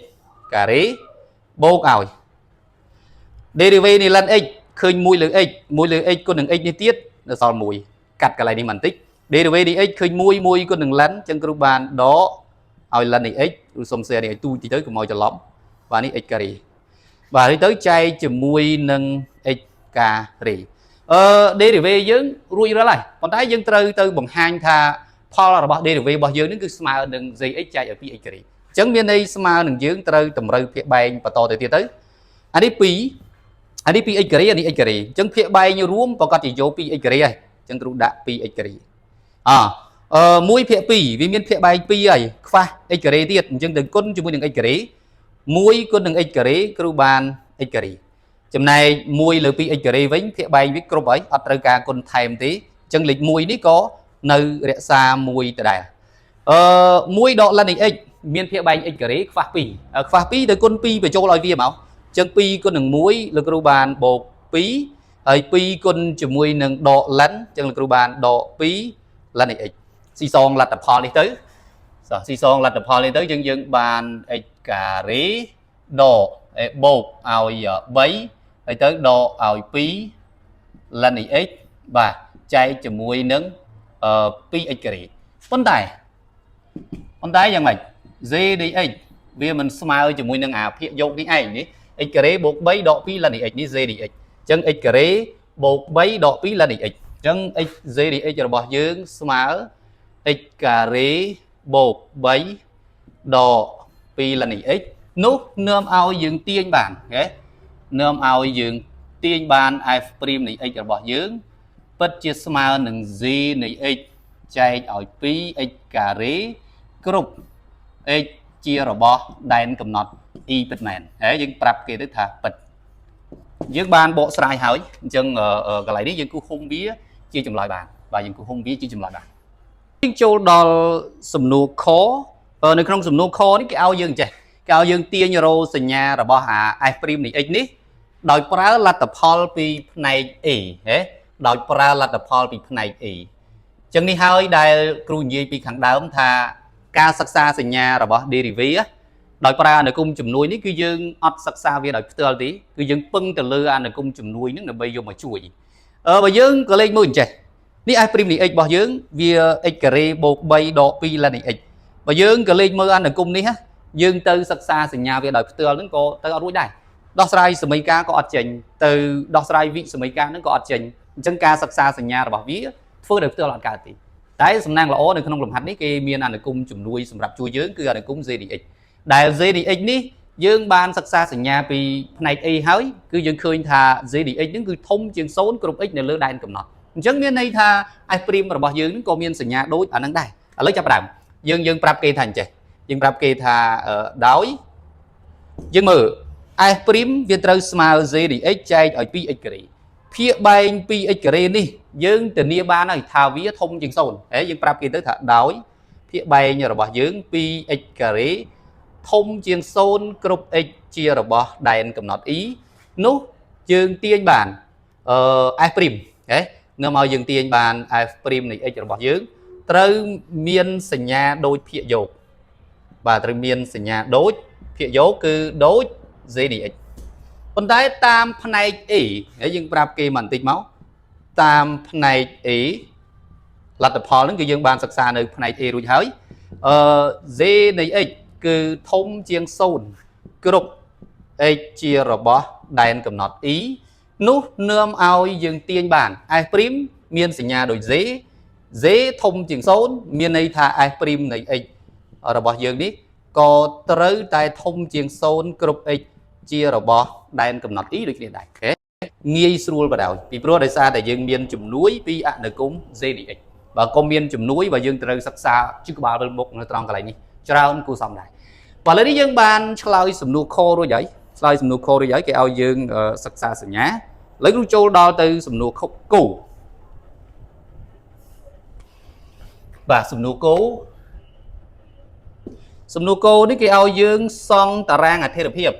ការ៉េបូកឲ្យ derivative នៃ ln x ឃើញ1លើ x 1លើ x គុណនឹង x នេះទៀតនៅសល់1កាត់កន្លែងនេះបន្តិច derivative នៃ x ឃើញ1 1គុណនឹង ln អញ្ចឹងគ្រូបានដកឲ្យ ln នៃ x ឬសុំ share នេះឲ្យទូចតិចទៅកុំឲ្យច្រឡំបាទនេះ x ការ៉េបាទនេះទៅចែកជាមួយនឹង x ការ៉េអឺ derivative យើងរួចរាល់ហើយប៉ុន្តែយើងត្រូវទៅបង្ហាញថាផលរបស់ derivative របស់យើងនឹងគឺស្មើនឹង zx ចែកឲ្យ 2x ការ៉េអញ្ចឹងមានន័យស្មើនឹងយើងត្រូវតម្រូវភាគបែងបន្តទៅទៀតទៅអានេះ2អានេះ 2x ការ៉េអានេះ x ការ៉េអញ្ចឹងភាគបែងរួមប្រកាសជាយក 2x ការ៉េហើយអញ្ចឹងគ្រូដាក់ 2x ការ៉េអអឺ1ភាគ2វាមានភាគបែង2ហើយខ្វះ x ការ៉េទៀតអញ្ចឹងទៅគុណជាមួយនឹង x ការ៉េ1គុណនឹង x ការ៉េគ្រូបាន x ការ៉េចំណែក1លើ 2x ការ៉េវិញភាគបែងវាគ្រប់ហើយអត់ត្រូវការគុណថែមទេអញ្ចឹងលេខ1នេះក៏នៅរក្សា1ដដែលអឺ1ដក ln នៃ x មានភាគបែង x ការ៉េខ្វះ2ខ្វះ2ទៅគុណ2បញ្ចូលឲ្យវាមកអញ្ចឹង2គុណនឹង1លោកគ្រូបានបូក2ហើយ2គុណជាមួយនឹងដក ln អញ្ចឹងលោកគ្រូបានដក2 ln នៃ x ស៊ីសងលទ្ធផលនេះទៅសោះស៊ីសងលទ្ធផលនេះទៅយើងយើងបាន x ការ៉េដកបូកឲ្យ3ហើយទៅដកឲ្យ2 ln នៃ x បាទចែកជាមួយនឹង 2x ការ៉េប៉ុន្តែយ៉ាងម៉េច z នៃ x វាមិនស្មើជាមួយនឹងអាភាគយកនេះឯងនេះ x ការ៉េបូក3ដក2 ln នៃ x នេះ z នៃ x អញ្ចឹង x ការ៉េបូក3ដក2 ln នៃ x អញ្ចឹង x z នៃ x របស់យើងស្មើ x ការ៉េបូក3ដក2 ln នៃ x នោះនាំឲ្យយើងទាញបានហេនាំឲ្យយើងទាញបាន f' នៃ x របស់យើងពិតជាស្មើនឹង z នៃ x ចែកឲ្យ 2x ការ៉េគ្រប់ x ជារបស់ដែនកំណត់ e ពិតមែនហើយយើងប្រាប់គេទៅថាពិតយើងបានបកស្រាយហើយអញ្ចឹងកន្លែងនេះយើងគូហុំវាជាចម្លើយបានបាទយើងគូហុំវាជាចម្លើយបានយើងចូលដល់សំណួរខនៅក្នុងសំណួរខនេះគេឲ្យយើងចេះគេឲ្យយើងទាញរោសញ្ញារបស់អា f' នៃ x នេះដោយប្រើលទ្ធផលពីផ្នែក A ហេដោយប្រើលទ្ធផលពីផ្នែក A ចឹងនេះហើយដែលគ្រូនិយាយពីខាងដើមថាការសិក្សាសញ្ញារបស់ derivative ដោយប្រើអនុគមជំនួយនេះគឺយើងអត់សិក្សាវាដោយផ្ទាល់ទេគឺយើងពឹងទៅលើអនុគមជំនួយហ្នឹងដើម្បីយកមកជួយអឺបើយើងក៏លេខមើលអញ្ចេះនេះ f' នៃ x របស់យើងវា x ការ៉េបូក3ដក2 ln នៃ x បើយើងក៏លេខមើលអនុគមនេះយើងទៅសិក្សាសញ្ញាវាដោយផ្ទាល់ហ្នឹងក៏ទៅអត់រួចដែរដោះស្រាយសមីការក៏អត់ចេញទៅដោះស្រាយវិសមីការហ្នឹងក៏អត់ចេញអញ្ចឹងការសិក្សាសញ្ញារបស់វាធ្វើដោយផ្ទាល់អត់កើតទេតែសំណាងល្អនៅក្នុងលំហាត់នេះគេមានអនុគមជំនួយសម្រាប់ជួយយើងគឺអនុគម ZDX ដែល ZDX នេះ យើងបានសិក្សាសញ្ញាពីផ្នែក A ហើយគឺយើងឃើញថា g នៃ x ហ្នឹងគឺធំជាង0គ្រប់ x នៅលើដែនកំណត់អញ្ចឹងមានន័យថា f' របស់យើងហ្នឹងក៏មានសញ្ញាដូចអាហ្នឹងដែរឥឡូវចាប់ផ្ដើមយើងប្រាប់គេថាអញ្ចេះយើងប្រាប់គេថាដោយយើងមើល f' វាត្រូវស្មើ g នៃ x ចែកឲ្យ 2x ការ៉េភាគបែង 2x ការ៉េនេះយើងធានាបានហើយថាវាធំជាង0ហើយយើងប្រាប់គេទៅថាដោយភាគបែងរបស់យើង 2x ការ៉េធំជាង0គ្រប់ x ជារបស់ដែនកំណត់ e នោះយើងទាញបានអឺ f' ហ៎នាំឲ្យយើងទាញបាន f' នៃ x របស់យើងត្រូវមានសញ្ញាដូចភាគយោគបាទត្រូវមានសញ្ញាដូចភាគយោគគឺដូច g នៃ x ប៉ុន្តែតាមផ្នែក A ហើយយើងប្រាប់គេមកបន្តិចមកតាមផ្នែក A លទ្ធផលហ្នឹងគឺយើងបានសិក្សានៅផ្នែក A រួចហើយអឺ g នៃ x គឺធំជាង0គ្រប់ x ជារបស់ដែនកំណត់ e នោះនាំឲ្យយើងទាញបាន f' មានសញ្ញាដូច g g ធំជាង0មានន័យថា f' នៃ x របស់យើងនេះក៏ត្រូវតែធំជាង0គ្រប់ x ជារបស់ដែនកំណត់ e ដូចគ្នាដែរងាយស្រួលបណ្ដោយពីព្រោះដោយសារតែយើងមានជំនួយពីអនុគម g នៃ x បើកុំមានជំនួយបើយើងត្រូវសិក្សាជិះក្បាលវិលមុខនៅត្រង់កន្លែងនេះច្រើនគួរសមដែរបាទឥឡូវនេះយើងបានឆ្លើយសំណួរខរួចហើយឆ្លើយសំណួរខរួចហើយគេឲ្យយើងសិក្សាសញ្ញាឥឡូវគ្រូចូលដល់ទៅសំណួរខគោបាទសំណួរគោសំណួរគោនេះគេឲ្យយើងសង់តារាងអធិរភាព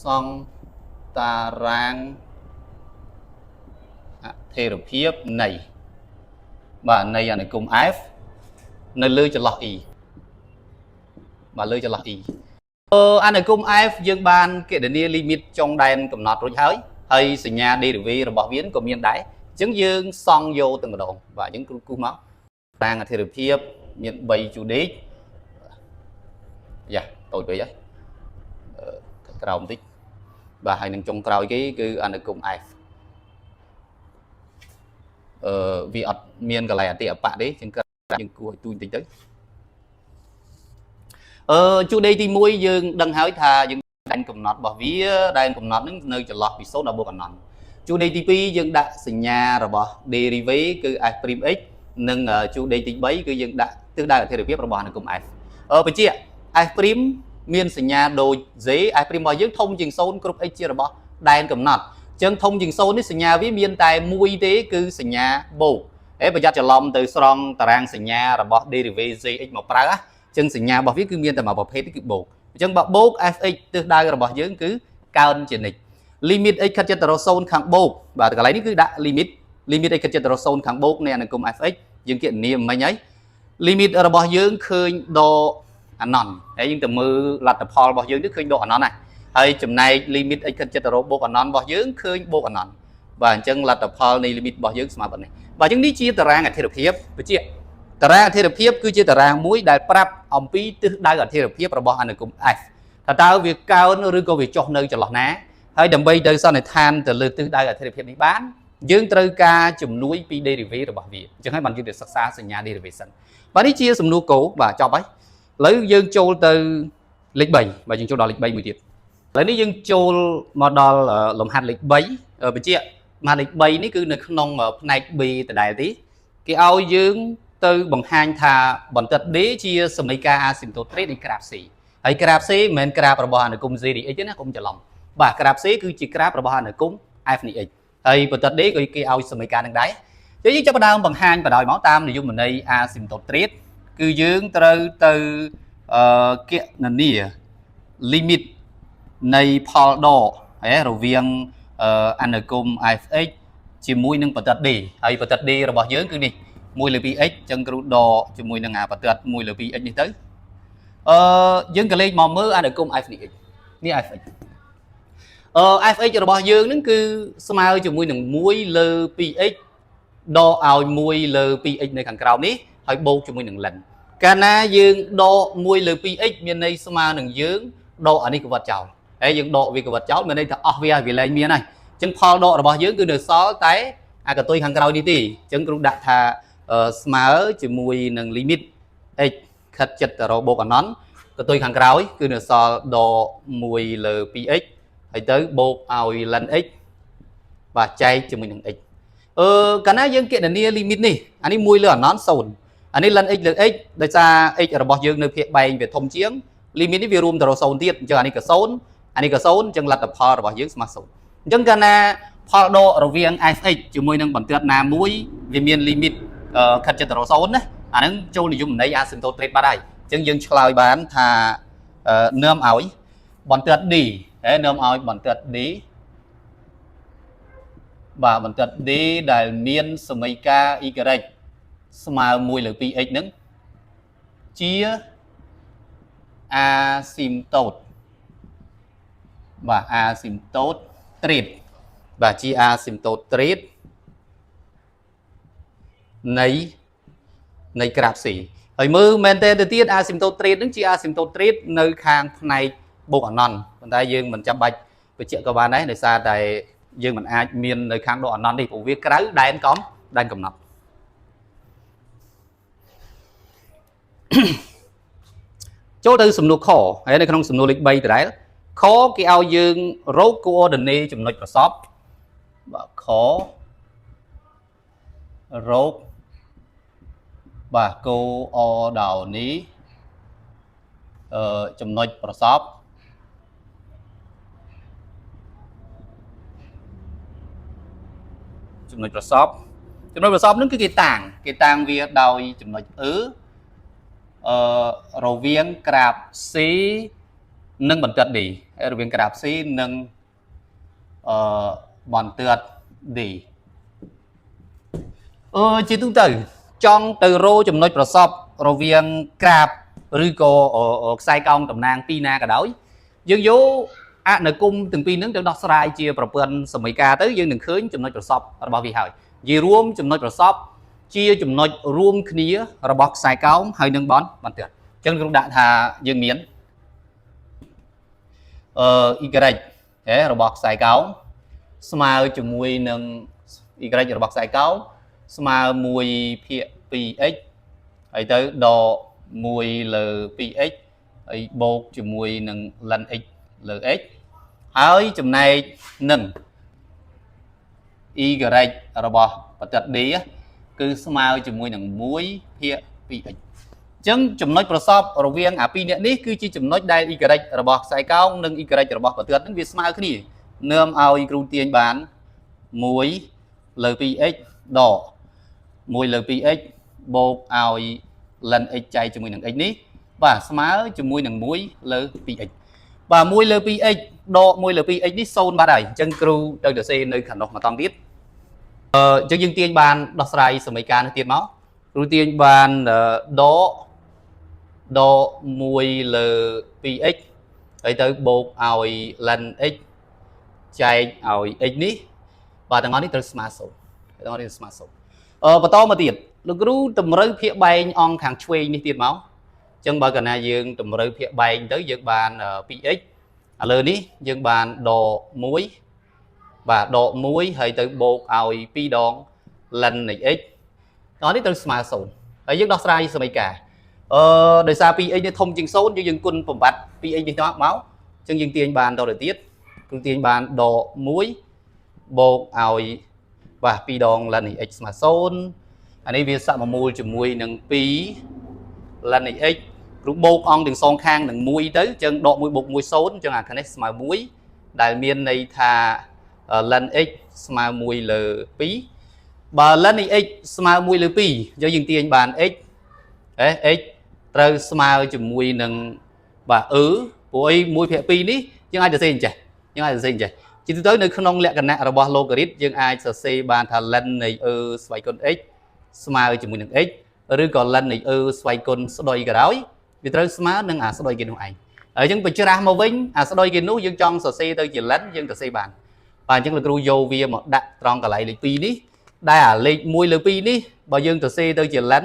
សង់តារាងអធិរភាពនៃបាទនៃអនុគម F នៅលើចន្លោះ E បាទលើចន្លោះ E អឺអនុគម F យើងបានគណនា limit ចុងដែនកំណត់រួចហើយហើយសញ្ញា derivative របស់វាក៏មានដែរអញ្ចឹងយើងសង់យកតែម្ដងបាទអញ្ចឹងគ្រូគូសមកតារាងអធិរភាពមាន3ជួរដេកយ៉ាតូចពេកហើយអឺក្រោមបន្តិចបាទហើយនឹងចុងក្រោយគេគឺអនុគម F អឺវាអត់មានកន្លែងអតិអបៈទេជាងយើងគួរឲ្យទូចបន្តិចទៅអឺជួរដេកទី1យើងដឹងហើយថាយើងដែនកំណត់របស់វាដែនកំណត់ហ្នឹងនៅចន្លោះពី0ដល់បូកអនន្តជួរដេកទី2យើងដាក់សញ្ញារបស់ derivative គឺ f'(x) និងជួរដេកទី3គឺយើងដាក់ទិសដៅអធិរភាពរបស់អនុគម f អឺបញ្ជាក់ f' មានសញ្ញាដូច z f' របស់យើងធំជាង0គ្រប់ x ជារបស់ដែនកំណត់អញ្ចឹងធំជាង0នេះសញ្ញាវាមានតែមួយទេគឺសញ្ញាបូកហេប្រយ័ត្នច្រឡំទៅស្រង់តារាងសញ្ញារបស់ derivative zx មកប្រើអញ្ចឹងសញ្ញារបស់វាគឺមានតែមួយប្រភេទគឺបូកអញ្ចឹងបើបូក fx ទិសដៅរបស់យើងគឺកើនជានិច្ច limit x ខិតជិតទៅរក0ខាងបូកបាទកន្លែងនេះគឺដាក់ limit x ខិតជិតទៅរក0ខាងបូកនៃអនុគម fx យើងគណនាមិញហើយ limit របស់យើងឃើញដកអនន្តហើយយើងទៅមើលលទ្ធផលរបស់យើងទៅឃើញដកអនន្តណាហើយចំណែក limit x ខិតជិតទៅរកបូកអនន្តរបស់យើងឃើញបូកអនន្តបាទអញ្ចឹងលទ្ធផលនៃ limit របស់យើងស្មើប៉ុណ្ណេះបាទអញ្ចឹងនេះជាតារាងអធិរភាពបញ្ជាក់តារាងអធិរភាពគឺជាតារាងមួយដែលប្រាប់អំពីទិសដៅអធិរភាពរបស់អនុគម f ថាតើវាកើនឬក៏វាចុះនៅចន្លោះណាហើយដើម្បីទៅសន្និដ្ឋានទៅលើទិសដៅអធិរភាពនេះបានយើងត្រូវការជំនួយពី derivative របស់វាអញ្ចឹងហើយបានយើងទៅសិក្សាសញ្ញា derivation បាទនេះជាសំណួរគោបាទចប់ហើយឥឡូវយើងចូលទៅលេខ3បាទយើងចូលដល់លេខ3មួយទៀតឥឡូវនេះយើងចូលមកដល់លំហាត់លេខ3បញ្ជាក់លំហាត់លេខ3នេះគឺនៅក្នុងផ្នែក B ដដែលទេគេឲ្យយើងទៅបង្ហាញថាបន្ទាត់ D ជាសមីការអាស៊ីមតូតនៃក្រាប C ហើយក្រាប C មិនមែនក្រាបរបស់អនុគម G នៃ x ទេណាកុំច្រឡំបាទក្រាប C គឺជាក្រាបរបស់អនុគម F នៃ x ហើយបន្ទាត់ D ក៏គេឲ្យសមីការនឹងដែរចឹងយើងចាប់ផ្ដើមបង្ហាញបណ្ដោយមកតាមនិយមន័យអាស៊ីមតូតគឺយើងត្រូវទៅអឺគណនា limit នៃផលដកហ៎រវាងអនុគម fx ជាមួយនឹងបន្ទាត់ D ហើយបន្ទាត់ D របស់យើងគឺនេះ1លើ 2x អញ្ចឹងគ្រូដកជាមួយនឹងអាបន្ទាត់1លើ 2x នេះទៅអឺយើងក៏លេខមកមើលអនុគម f នេះ x នេះ fx អឺ fx របស់យើងនឹងគឺស្មើជាមួយនឹង1លើ 2x ដកឲ្យ1លើ 2x នៅខាងក្រោមនេះហើយបូកជាមួយនឹង ln កាលណាយើងដក1លើ 2x មានន័យស្មើនឹងយើងដកអានេះកវត្តចោលហើយយើងដកវាកវត្តចោលមានន័យថាអស់វាហើយវាលែងមានហើយអញ្ចឹងផលដករបស់យើងគឺនៅសល់តែអាកតុយខាងក្រោយនេះទេអញ្ចឹងគ្រូដាក់ថា ស្មើជាមួយនឹង limit x ខិតចិត្តទៅរកបូកអនន្តកន្ទុយខាងក្រោយគឺនៅសល់ដក1លើ 2x ហើយទៅបូកឲ្យ ln x បាទចែកជាមួយនឹង x។ កាលណាយើងគណនា limit នេះអានេះ1លើអនន្ត0អានេះ ln x លើ x ដោយសារ x របស់យើងនៅភាគបែងវាធំជាង limit នេះវារួមទៅរក0ទៀតអញ្ចឹងអានេះក៏0អានេះក៏0អញ្ចឹងលទ្ធផលរបស់យើងស្មើ0អញ្ចឹងកាលណាផលដករវាង fx ជាមួយនឹងបន្ទាត់ណាមួយវាមាន limit ខិតជិតទៅរក0ណាអាហ្នឹងចូលនិយមន័យ asymptote ទ្រេតបាត់ហើយអញ្ចឹងយើងឆ្លើយបានថានាំឲ្យបន្ទាត់ D ហេនាំឲ្យបន្ទាត់ D បាទបន្ទាត់ D ដែលមានសមីការ y ស្មើ1លើ 2x ហ្នឹងជា asymptote បាទ asymptote ទ្រេតបាទជា asymptote ទ្រេតនៃក្រាប C ហើយមើលមែនតើទៅទៀត asymptote ទ្រេតហ្នឹងជា asymptote ទ្រេតនៅខាងផ្នែកបូកអនន្តប៉ុន្តែយើងមិនចាំបាច់បញ្ជាក់ក៏បានដែរដោយសារតែយើងមិនអាចមាននៅខាងដកអនន្តនេះព្រោះវាក្រៅដែនកំដែនកំណត់ ចូលទៅសំណួរខហើយនៅក្នុងសំណួរលេខ3ដដែលខគេឲ្យយើងរក coordinate ចំណុចប្រសពបាទខរកបាទ coordinate ចំណុចប្រសពចំណុចប្រសពចំណុចប្រសពហ្នឹងគឺគេតាំងវាដោយចំណុច E រវាងក្រាប C និងបន្ទាត់ D រវាងក្រាប C និងបន្ទាត់ D។ ជាទូទៅចង់ទៅរកចំណុចប្រសពរវាងក្រាបឬក៏ខ្សែកោងតំណាងពីរណាក៏ដោយយើងយកអនុគមទាំងពីរហ្នឹងទៅដោះស្រាយជាប្រព័ន្ធសមីការទៅយើងនឹងឃើញចំណុចប្រសពរបស់វាហើយនិយាយរួមចំណុចប្រសពជាចំណុចរួមគ្នារបស់ខ្សែកោងហើយនឹងបន្ទាត់អញ្ចឹងគ្រូដាក់ថាយើងមានy ហេរបស់ខ្សែកោងស្មើជាមួយនឹង y របស់ខ្សែកោងស្មើ1ភាគ 2x ហើយទៅដក1លើ 2x ហើយបូកជាមួយនឹង ln x លើ x ហើយចំណែកនឹង y របស់បន្ទាត់ d គឺស្មើជាមួយនឹង1ភាគ 2x។ អញ្ចឹងចំណុចប្រសពរវាងអាពីរអ្នកនេះគឺជាចំណុចដែល y របស់ខ្សែកោងនិង y របស់បន្ទាត់ហ្នឹងវាស្មើគ្នានាំឲ្យគ្រូទាញបាន1លើ 2x ដក1លើ 2x បូកឲ្យ ln x ចែកជាមួយនឹង x នេះបាទស្មើជាមួយនឹង1លើ 2x។ បាទ1លើ 2x ដក1លើ 2x នេះ0បាត់ហើយអញ្ចឹងគ្រូទៅសរសេរនៅខាងនោះមកតង់ទៀតអញ្ចឹងយើងទាញបានដោះស្រាយសមីការនេះទៀតមកគ្រូទាញបានដក1លើ 2x ហើយទៅបូកឲ្យ ln x ចែកឲ្យ x នេះបាទទាំងអស់នេះត្រូវស្មើ0ទាំងអស់នេះស្មើ0បន្តមកទៀតលោកគ្រូតម្រូវភាគបែងអង្គខាងឆ្វេងនេះទៀតមកអញ្ចឹងបើកាលណាយើងតម្រូវភាគបែងទៅយើងបាន 2x ឥឡូវនេះយើងបានដក1បាទដក1ហើយទៅបូកឲ្យ2ដង ln នៃ x តោះនេះត្រូវស្មើ0ហើយយើងដោះស្រាយសមីការដោយសារ 2x នេះធំជាង0យើងគុណបំបត្តិ 2x នេះទៅមកអញ្ចឹងយើងទាញបានតទៅទៀតគឺទាញបានដក1បូកឲ្យបាទ2ដង ln នៃ x ស្មើ0អានេះវាសមមូលជាមួយនឹង2 ln នៃ x គ្រូបូកអង្គទាំងសងខាងនឹង1ទៅអញ្ចឹងដក1បូក1 0អញ្ចឹងអាខាងនេះស្មើ1ដែលមានន័យថា ln x ស្មើ1លើ2បើ ln នៃ x ស្មើ1លើ2យើងយើងទាញបាន x ហេ x ត្រូវស្មើជាមួយនឹងបាទ e ព្រោះអី1ភាគ2នេះយើងអាចសរសេរអញ្ចេះយើងអាចសរសេរអញ្ចេះជាទូទៅនៅក្នុងលក្ខណៈរបស់ logarit យើងអាចសរសេរបានថា ln នៃ e ស្វ័យគុណ x ស្មើជាមួយនឹង x ឬក៏ ln នៃ e ស្វ័យគុណស្ដុយក៏ដោយវាត្រូវស្មើនឹងអាស្ដុយគេនោះឯងហើយអញ្ចឹងបញ្ច្រាស់មកវិញអាស្ដុយគេនោះយើងចង់សរសេរទៅជា ln យើងសរសេរបានបាទអញ្ចឹងលោកគ្រូយកវាមកដាក់ត្រង់កន្លែងលេខ2នេះដែលអាលេខ1លើ2នេះបើយើងសរសេរទៅជា ln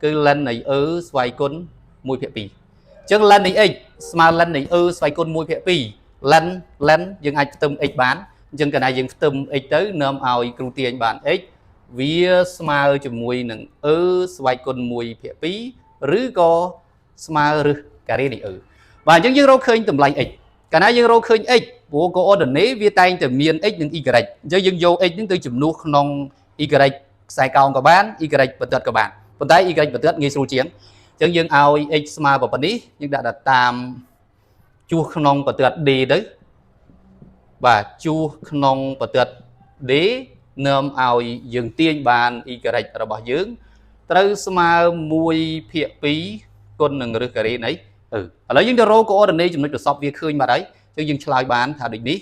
គឺ ln នៃ e ស្វ័យគុណ1ភាគ2អញ្ចឹង ln នៃ x ស្មើ ln នៃ e ស្វ័យគុណ1ភាគ2 ln ln យើងអាចផ្ទឹម x បានអញ្ចឹងកាលណាយើងផ្ទឹម x ទៅនាំឲ្យគ្រូទាញបាន x វាស្មើជាមួយនឹង e ស្វ័យគុណ1ភាគ2ឬក៏ស្មើរឹសការ៉េនៃ e។ បាទអញ្ចឹងយើងរកឃើញតម្លៃ x។ កាលណាយើងរកឃើញ x ព្រោះ coordinate វាតែងតែមាន x និង y អញ្ចឹងយើងយក x នឹងទៅជំនួសក្នុង y ខ្សែកោងក៏បាន y បន្ទាត់ក៏បានប៉ុន្តែ y បន្ទាត់ងាយស្រួលជាងអញ្ចឹងយើងឲ្យ x ស្មើប៉ុណ្នេះយើងដាក់ដល់តាមជួសក្នុងបន្ទាត់ d ទៅបាទជួសក្នុងបន្ទាត់ d នាំឲ្យយើងទាញបាន y របស់យើងត្រូវស្មើ1ភាគ2គុណនឹងរឹសការ៉េនៃអឺឥឡូវយើងទៅរក coordinate ចំណុចប្រសពវាឃើញបាត់ហើយអញ្ចឹងយើងឆ្លើយបានថាដូចនេះ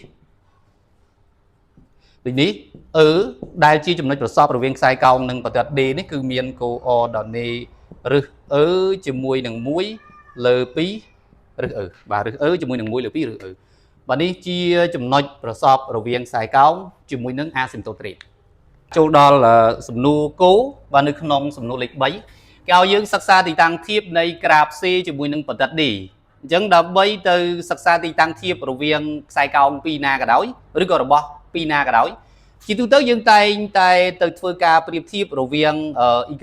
ដូចនេះអឺដែលជាចំណុចប្រសពរវាងខ្សែកោងនិងបន្ទាត់ D នេះគឺមាន coordinate រឹសអឺជាមួយនឹង1លើ2រឹសអឺបាទរឹសអឺជាមួយនឹង1លើ2រឹសអឺបាទនេះជាចំណុចប្រសពរវាងខ្សែកោងជាមួយនឹងអាស៊ីមតូត្រៀចូលដល់សំណួរគោបាទនៅក្នុងសំណួរលេខ3គេឲ្យយើងសិក្សាទីតាំងធៀបនៃក្រាប C ជាមួយនឹងបន្ទាត់ D។ អញ្ចឹងដើម្បីទៅសិក្សាទីតាំងធៀបរវាងខ្សែកោងពីរណាក៏ដោយឬក៏របស់ពីរណាក៏ដោយជាទូទៅយើងតែងតែទៅធ្វើការប្រៀបធៀបរវាង y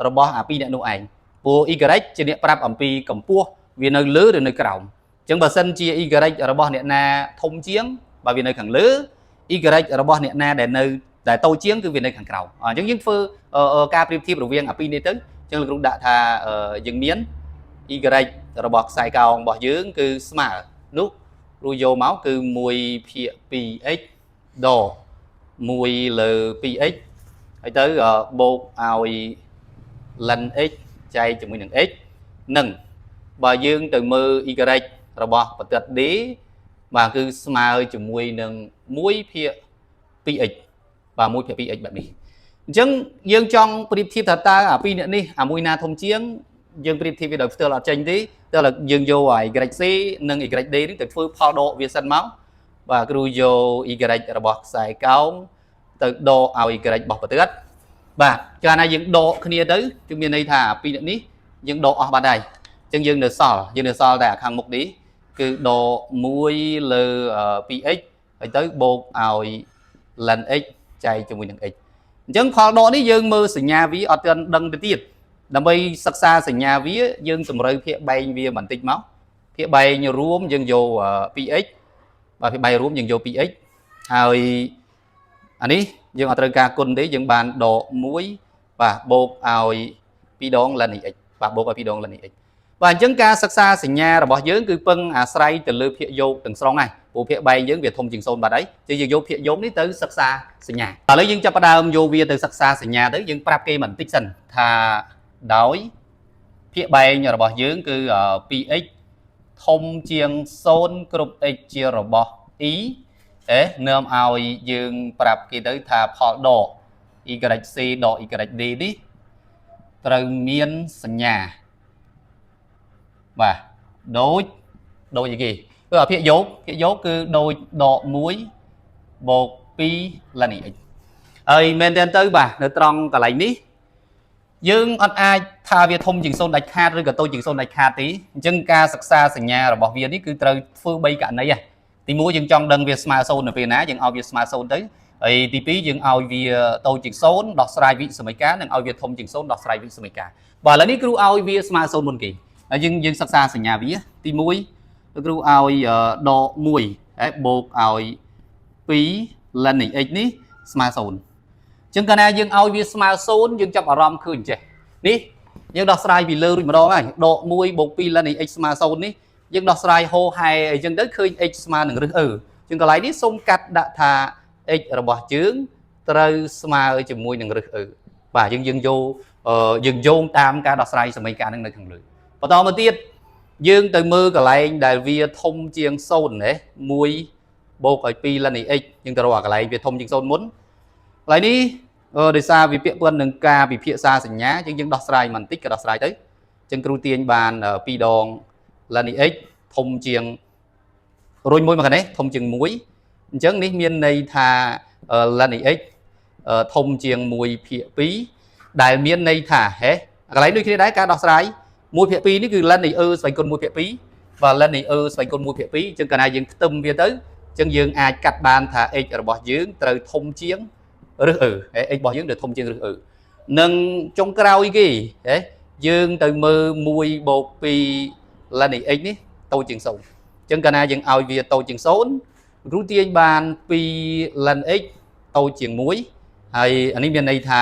របស់អាពីរអ្នកនោះឯងព្រោះ y ជាអ្នកប្រាប់អំពីកម្ពស់វានៅលើឬនៅក្រោមអញ្ចឹងបើសិនជា y របស់អ្នកណាធំជាងបើវានៅខាងលើ y របស់អ្នកណាដែលនៅដែលតូចជាងគឺវានៅខាងក្រោមអញ្ចឹងយើងធ្វើការប្រៀបធៀបរវាងអាពីរនេះទៅអញ្ចឹងលោកគ្រូដាក់ថាយើងមាន y របស់ខ្សែកោងរបស់យើងគឺស្មើនោះគ្រូយកមកគឺ1ភាគ 2x ដក1លើ 2x ហើយទៅបូកឲ្យ ln x ចែកជាមួយនឹង x និងបើយើងទៅមើល y របស់បន្ទាត់ d បាទគឺស្មើជាមួយនឹង1ភាគ 2x បាទ1ភាគ 2x បែបនេះ។អញ្ចឹងយើងចង់ប្រៀបធៀបថាតើអាពីរអ្នកនេះអាមួយណាធំជាងយើងប្រៀបធៀបវាដោយផ្ទាល់អត់ចេញទេតើយើងយកអា YC និង YD នេះទៅធ្វើផលដកវាសិនមកបាទគ្រូយក Y របស់ខ្សែកោងទៅដកឲ្យ Y របស់បន្ទាត់បាទកាលណាយើងដកគ្នាទៅគឺមានន័យថាអាពីរអ្នកនេះយើងដកអស់បាត់ហើយអញ្ចឹងយើងនៅសល់តែអាខាងមុខនេះគឺដក1លើ 2x ហើយទៅបូកឲ្យ ln x ចែកជាមួយនឹង x។ អញ្ចឹងផលដកនេះយើងមើលសញ្ញាវាអត់ទាន់ដឹងទៅទៀតដើម្បីសិក្សាសញ្ញាវាយើងតម្រូវភាគបែងវាបន្តិចមកភាគបែងរួមយើងយក 2x បាទភាគបែងរួមយើងយក 2x ហើយអានេះយើងអត់ត្រូវការគុណទេយើងបានដក1បាទបូកឲ្យ2ដង ln x បាទបូកឲ្យ2ដង ln x។ បាទអញ្ចឹងការសិក្សាសញ្ញារបស់យើងគឺពឹងអាស្រ័យទៅលើភាគយោគទាំងស្រុងហើយព្រោះភាគបែងយើងវាធំជាង0បាត់ហើយចឹងយើងយកភាគយោគនេះទៅសិក្សាសញ្ញាឥឡូវយើងចាប់ផ្ដើមយកវាទៅសិក្សាសញ្ញាទៅយើងប្រាប់គេបន្តិចសិនថាដោយភាគបែងរបស់យើងគឺ 2x ធំជាង0គ្រប់ x ជារបស់ e អេនាំឲ្យយើងប្រាប់គេទៅថាផលដក yc ដក yd នេះត្រូវមានសញ្ញាបាទដូចដូចអីគេគឺអាភាគយោគភាគយោគគឺដូចដក1បូក2 ln x ហើយមែនទែនទៅបាទនៅត្រង់កន្លែងនេះយើងអត់អាចថាវាធំជាង0ដាច់ខាតឬក៏តូចជាង0ដាច់ខាតទេអញ្ចឹងការសិក្សាសញ្ញារបស់វានេះគឺត្រូវធ្វើ3ករណីហ៎ទី1យើងចង់ដឹងវាស្មើ0នៅពេលណាយើងឲ្យវាស្មើ0ទៅហើយទី2យើងឲ្យវាតូចជាង0ដោះស្រាយវិសមីការនិងឲ្យវាធំជាង0ដោះស្រាយវិសមីការបាទឥឡូវនេះគ្រូឲ្យវាស្មើ0មុនគេហើយយើងយើងសិក្សាសញ្ញាវាទី1លោកគ្រូឲ្យដក1ហើយបូកឲ្យ2 ln x នេះស្មើ0អញ្ចឹងកាលណាយើងឲ្យវាស្មើ0យើងចាប់អារម្មណ៍ឃើញចេះនេះយើងដោះស្រាយពីលើរួចម្ដងហើយដក1បូក2 ln x ស្មើ0នេះយើងដោះស្រាយហោហែអញ្ចឹងទៅឃើញ x ស្មើនឹងរឹសអឺអញ្ចឹងកន្លែងនេះសូមកាត់ដាក់ថា x របស់ជើងត្រូវស្មើជាមួយនឹងរឹសអឺបាទយើងយើងយកយើងយោងតាមការដោះស្រាយសមីការនឹងនៅខាងលើបន្តមកទៀតយើងទៅមើលកន្លែងដែលវាធំជាង0ណា1បូកឲ្យ2 ln x យើងទៅរកអាកន្លែងវាធំជាង0មុនកន្លែងនេះដោយសារវាពាក់ព័ន្ធនឹងការពិភាក្សាសញ្ញាយើងយើងដោះស្រាយបន្តិចក៏ដោះស្រាយទៅអញ្ចឹងគ្រូទាញបាន2ដង ln x ធំជាងរុញមួយមកខាងនេះធំជាង1អញ្ចឹងនេះមានន័យថា ln x ធំជាង1ភាគ2ដែលមានន័យថាហេកន្លែងដូចគ្នាដែរការដោះស្រាយ1ភាគ2នេះគឺ ln នៃ e ស្វ័យគុណ1ភាគ2បាទ ln នៃ e ស្វ័យគុណ1ភាគ2អញ្ចឹងកាលណាយើងផ្ទឹមវាទៅអញ្ចឹងយើងអាចកាត់បានថា x របស់យើងត្រូវធំជាង រឹសអឺហេ x របស់យើងទៅធំជាងរឹសអឺនិងចុងក្រោយគេហេយើងទៅមើល1បូក2 ln នៃ x នេះតូចជាង0អញ្ចឹងកាលណាយើងឲ្យវាតូចជាង0គ្រូទាញបាន2 ln x តូចជាង1ហើយអានេះមានន័យថា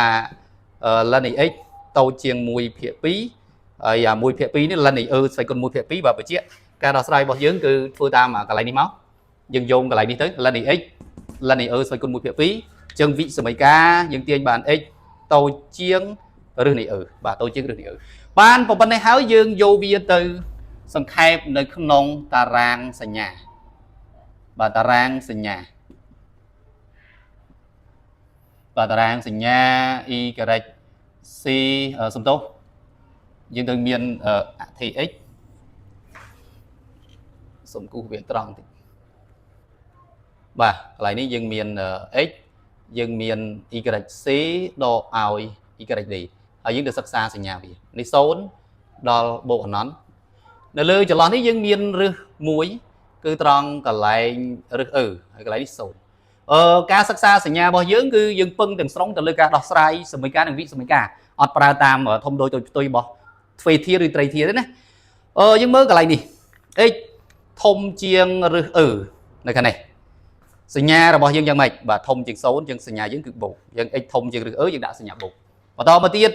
ln នៃ x តូចជាង1ភាគ2ហើយអា1ភាគ2នេះ ln នៃ e ស្វ័យគុណ1ភាគ2បាទបញ្ជាក់ការដោះស្រាយរបស់យើងគឺធ្វើតាមកន្លែងនេះមកយើងយោងកន្លែងនេះទៅ ln នៃ x ln នៃ e ស្វ័យគុណ1ភាគ2អញ្ចឹងវិសមីការយើងទាញបាន x តូចជាងរឹសនៃ e បាទតូចជាងរឹសនៃ e បានប៉ុណ្ណេះហើយយើងយកវាទៅសង្ខេបនៅក្នុងតារាងសញ្ញាបាទតារាងសញ្ញាបាទតារាងសញ្ញា y c សំទោសយើងទៅមានអធិ x សុំគូសវាត្រង់តិចបាទកន្លែងនេះយើងមាន x យើងមាន yc ដកឲ្យ yd ហើយយើងទៅសិក្សាសញ្ញាវានេះ0ដល់បូកអនន្តនៅលើចន្លោះនេះយើងមានរឹសមួយគឺត្រង់កន្លែងរឹសអឺហើយកន្លែងនេះ0ការសិក្សាសញ្ញារបស់យើងគឺយើងពឹងទាំងស្រុងទៅលើការដោះស្រាយសមីការនិងវិសមីការអត់ប្រើតាមធំដូចតូចផ្ទុយរបស់ទ្វេធាឬត្រីធាទេណាយើងមើលកន្លែងនេះ x ធំជាងរឹសអឺនៅខាងនេះសញ្ញារបស់យើងយ៉ាងម៉េចបាទធំជាង0ជាងសញ្ញាយើងគឺបូកយើង x ធំជាងរឹសអឺយើងដាក់សញ្ញាបូកបន្តមកទៀត